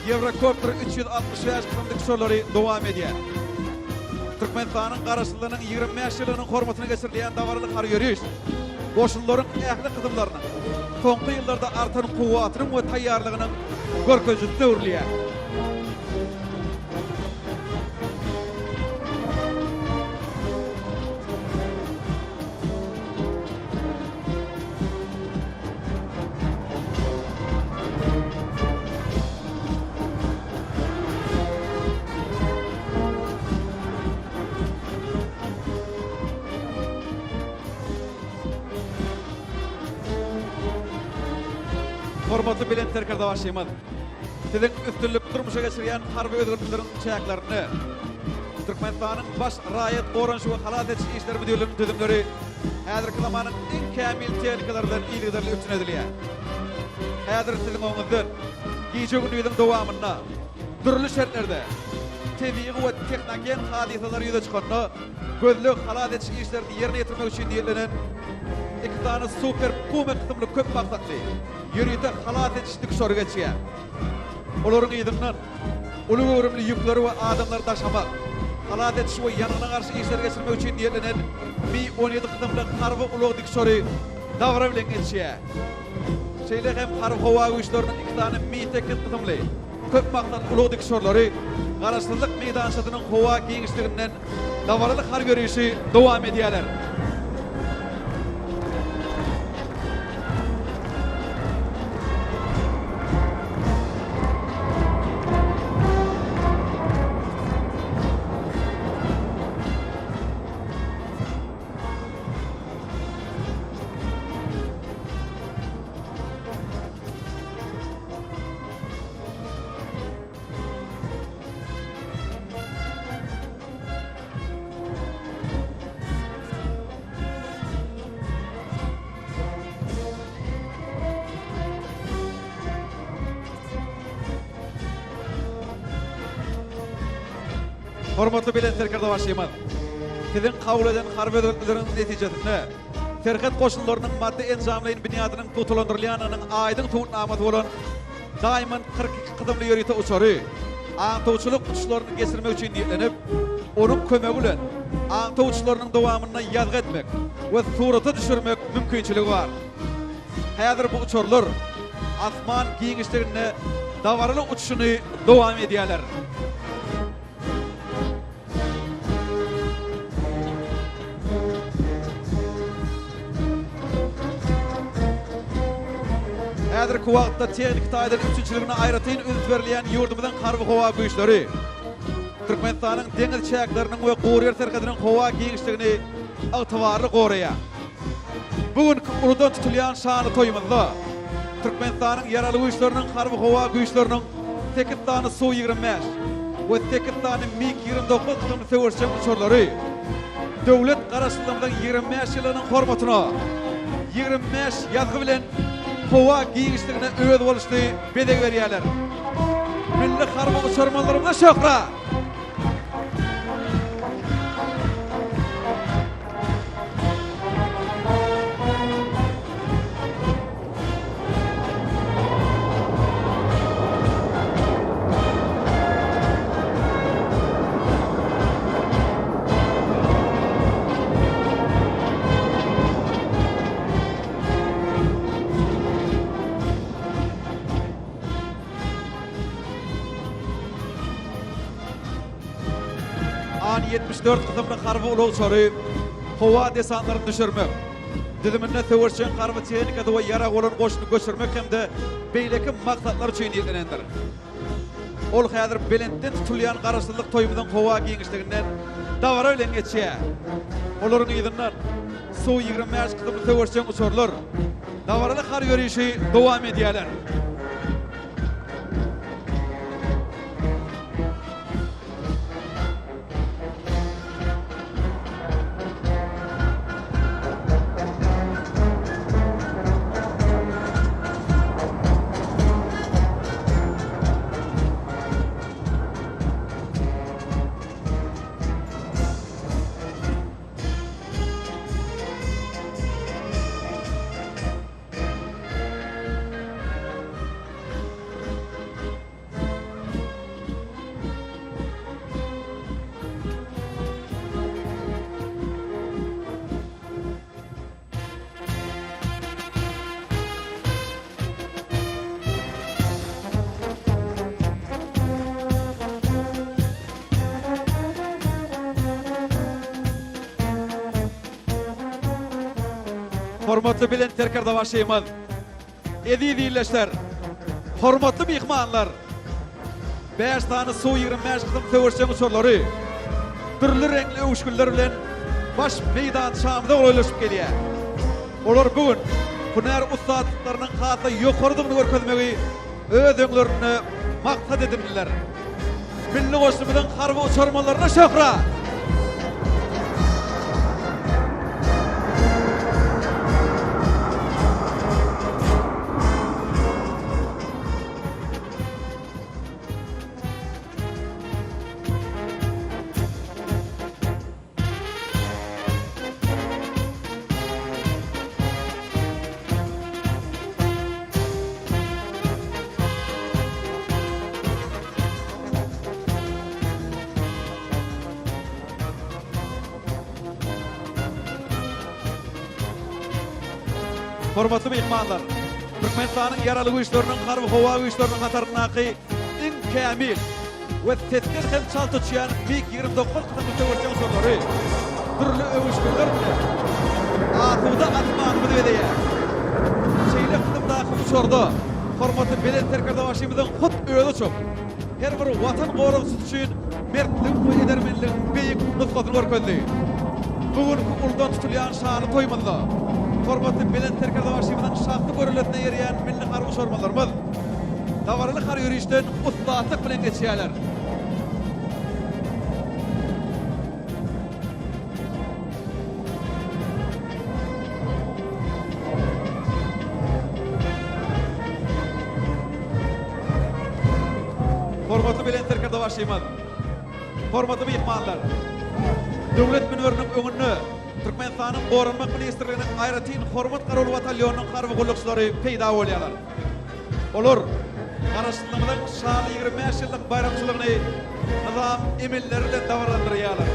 Ýewrokopter 365 kysymly dikuçarlary dowam edýär. Türkmenistanyň Garaşsyzlygynyň 25 ýyllygynyň hormatyna geçirilýän dabaraly harby ýöriş goşunlaryň ähli kysymlarynyň soňky ýyllarda artan kuwwatynyň we taýýarlygynyň görkezijisine öwrülýär. Hormatly Belent Serkerdebaşymyz, Siziň üstünlikli durmuşa geçirýän harby özgertmeleriň çäklerinde Türkmenistanyň Baş raýat goranyş we halas ediş işleri müdirliginiň düzümleri häzirki zamanyň iň kämil tehnikalary bilen yzygiderli üpjün edilýär. Häzir siziň öňüňizden gije-gündiziň dowamynda dürli şertlerde tebigy we tehnogen hadysalar ýüze çykanda gözleg-halas ediş işlerini ýerine ýetirmek üçin niýetlenen iki sany Super Puma kysymly köp maksatly ýörite halas ediş dikuçary geçýär. Olaryň yzyndan uly göwrümli ýükleri we adamlary daşamak, halas ediş we ýangyna garşy işleri geçirmek üçin niýetlenen Mi 17 kysymly harby ulag dikuçary dabara bilen geçýär. Şeýle hem Harby-howa güýçleriniň iki sany Mi 8 kysymly köp maksatly ulag dikuçarlary Garaşsyzlyk meýdançasynyň howa giňişliginden dabaraly harby ýörişi dowam edýärler. Hormatly Belent Serkerdebaşymyz, Siziň kabul eden harby özgertmeleriňiziň netijesinde Serhet goşunlarynyň maddy-enjamlaýyn binýadynyň pugtalandyrylýandygynyň aýdyň subutnamasy bolan Diamond 42 kysymly ýörite uçary aňtawçylyk uçuşlaryny geçirmek üçin niýetlenip, onuň kömegi bilen aňtaw uçuşlarynyň dowamynda ýazgy etmek we surata düşürmek mümkinçiligi bar. Häzir bu uçarlar asman giňişliginde dabaraly uçuşyny dowam edýärler. Häzirki wagtda tehniki taýdan üpjünçiligine aýratyn üns berilýän ýurdumyzyň harby-howa güýçleri Türkmenistanyň deňiz çäkleriniň we guryýer serhediniň howa giňişligini ygtybarly goraýar. Bu günki uludan tutulýan şanly toýumyzda Türkmenistanyň Ýaragly Güýçleriniň Harby-howa güýçleriniň sekiz sany Su-25 we sekiz sany MiG-29 kysymly söweşjeň uçarlary döwlet Garaşsyzlygymyzyň 25 ýyllygynyň hormatyna 25 ýazgy bilen howa giňişligine özboluşly bezeg berýärler. Milli harby uçarmanlarymyza şöhrat! An 74 kysymly harby ulag uçary howa desantlaryny düşürmek, düzüminde söweşjeň harby tehnikasy we ýarag bolan goşuny göçürmek hem-de beýleki maksatlar üçin niýetlenendir. Ol häzir belentden tutulýan Garaşsyzlyk toýumyzyň howa giňişliginden dabara bilen geçýär. Olaryň yzyndan Su 25 kysymly söweşjeň uçarlar dabaraly harby ýörişi dowam edýärler. Hormatly Belent Serkerdebaşymyz, eziz ildeşler, hormatly myhmanlar! Bäş sany Su 25 kysym söweşjeň uçarlary dürli reňkli öwüşginler bilen baş meýdançamyza golaýlaşyp gelýär. Olar bu gün hünär ussatlyklarynyň has-da ýokarydygyny görkezmegi öz öňlerinde maksat edindiler. Milli goşunymyzyň harby uçarmanlaryna şöhrat! Hormatly myhmanlar, Türkmenistanyň Ýaragly Güýçleriniň Harby-howa güýçleriniň hataryndaky iň kämil we sesden hem çalt uçýan MiG 29 kysymly söweşjeň uçarlary dürli öwüşginler bilen asuda asmanymyzy bezeýär. Şeýle kysymdaky uçarda hormatly Belent Serkerdebaşymyzyň hut özi uçup, her bir Watan goragçysy üçin mertligiň we edermenligiň beýik nusgasyny görkezdi. Bu günki uludan tutulýan şanly toýumyzda hormatly Belent Serkerdebaşymyzyň şahsy görellesine eýerýän milli harby uçarmanlarymyz dabaraly harby ýörişden ussatlyk bilen geçýärler. Hormatly Belent Serkerdebaşymyz, hormatly myhmanlar! Döwlet münberiniň öňünde Türkmenistanyň Goranmak ministrliginiň aýratyn Hormat garawuly batalýonynyň harby gullukçylary peýda bolýarlar. Olar Garaşsyzlygymyzyň şanly 25 ýyllyk baýramçylygyny nyzam emelleri bilen dabaralandyrýarlar.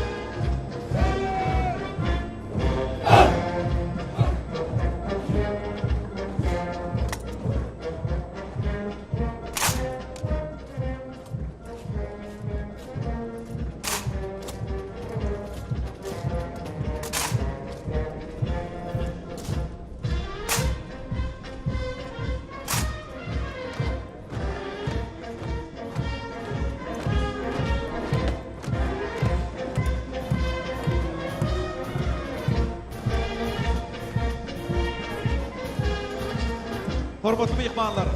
Hormatly myhmanlar!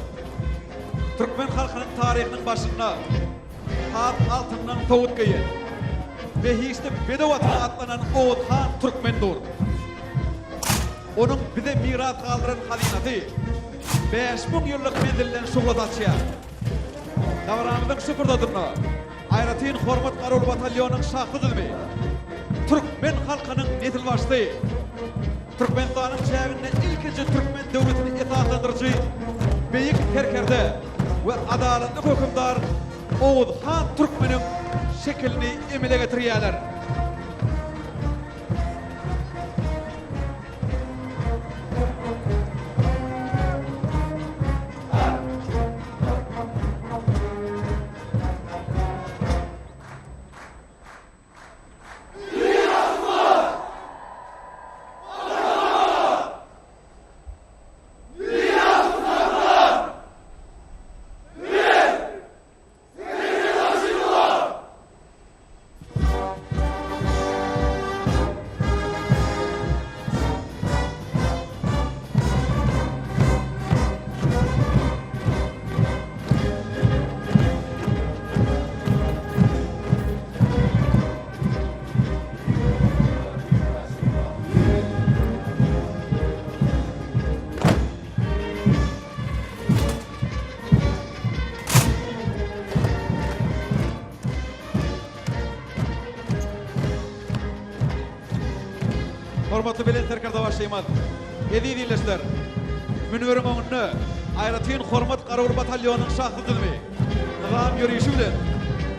Türkmen halkynyň taryhynyň başynda has altyndan sowut geýen, behişdi bedew atyna atlanan Oguz han Türkmen dur. Onuň bize miras galdyran hazynasy 5000 ýyllyk menzilden şugla saçýar. Dabaramyzyň şu pursadynda aýratyn hormat garawul batalýonynyň şahsy düzümi, türkmen halkynyň nesilbaşysy, Türkmenistanyň çäginde ilkinji türkmen döwletini esaslandyryjy beýik serkerde we adalatly hökümdar Oguz han Türkmeniň şekilini emele getirýärler. Hormatly Belent Serkerdebaşymyz, eziz ildeşler, münberiň öňünde aýratyn hormat garawul batalýonynyň şahsy düzümi nyzam ýörişi bilen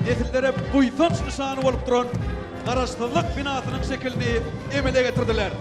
nesillere buýsanç nyşany bolup duran Garaşsyzlyk binasynyň şekilini emele getirdiler.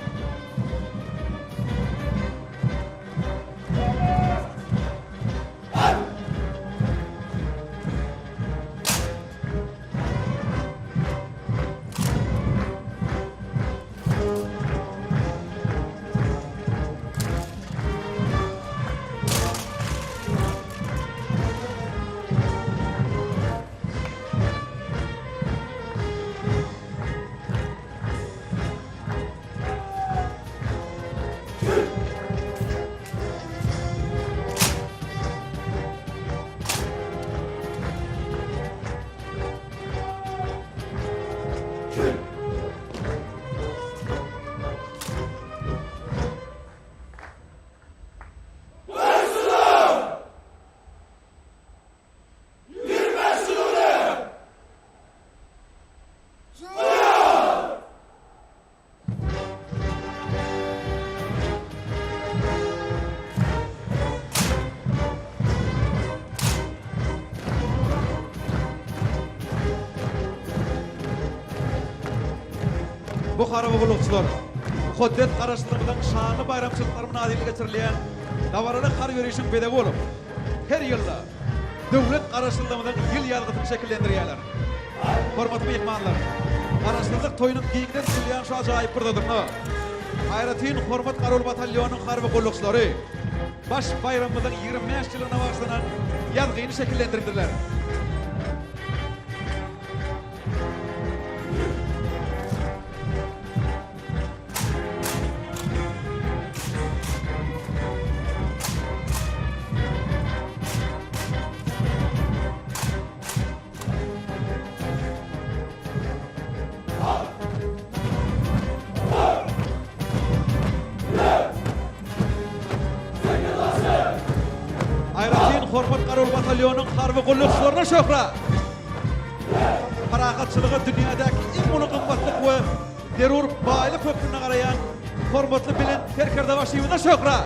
Bu harby gullukçylar mukaddes Garaşsyzlygymyzyň şanly baýramçylyklary mynasybetli geçirilýän dabaraly harby ýörişiň bezegi bolup, her ýylda döwlet Garaşsyzlygymyzyň ýyl ýazgysyny şekillendirýärler. Hormatly myhmanlar, Garaşsyzlyk toýunyň giňden tutulýan şu ajaýyp pursadynda aýratyn Hormat garawul batalýonynyň harby gullukçylary baş baýramymyzyň 25 ýyllygyna bagyşlanan ýazgyny şekillendirdiler. Aýratyn hormat garawul batalýonyň harby gullukçylaryna şöhrat! Parahatçylyga dünýädäki iň uly gymmatlyk we zerur baýlyk hökmünde garaýan hormatly Belent Serkerdebaşymyza şöhrat!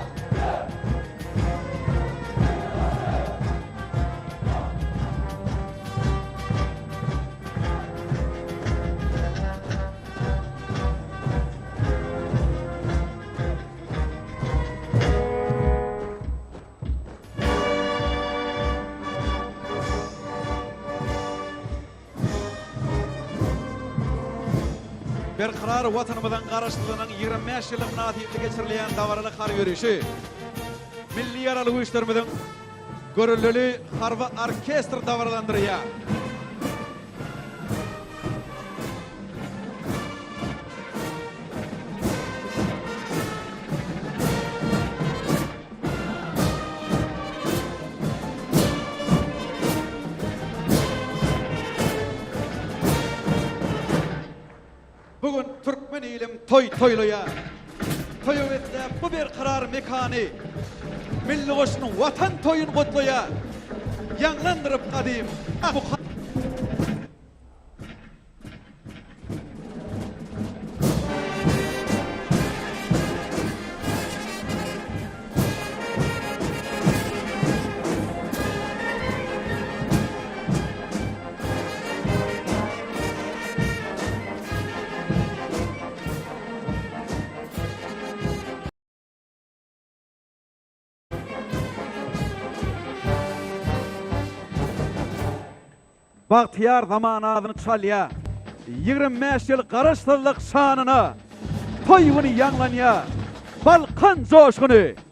Berkarar Watanymyzyň Garaşsyzlygynyň 25 ýyllygy mynasybetli geçirilýän dabaraly harby ýörişi Milli Ýaragly Güýçlerimiziň Görelleli harby orkestr dabaralandyrýar. Bu gün türkmen ilim toý toýlaýar. Toýa besläp bu berkarar mekany, Milli goşun Watan toýun gutlaýar. Ýaňlandyryp gadym. Bagtyýar zamanazyny çalýar. 25 ýyl Garaşsyzlyk şanyna toý güni ýaňlanýar. Balkan joşguny!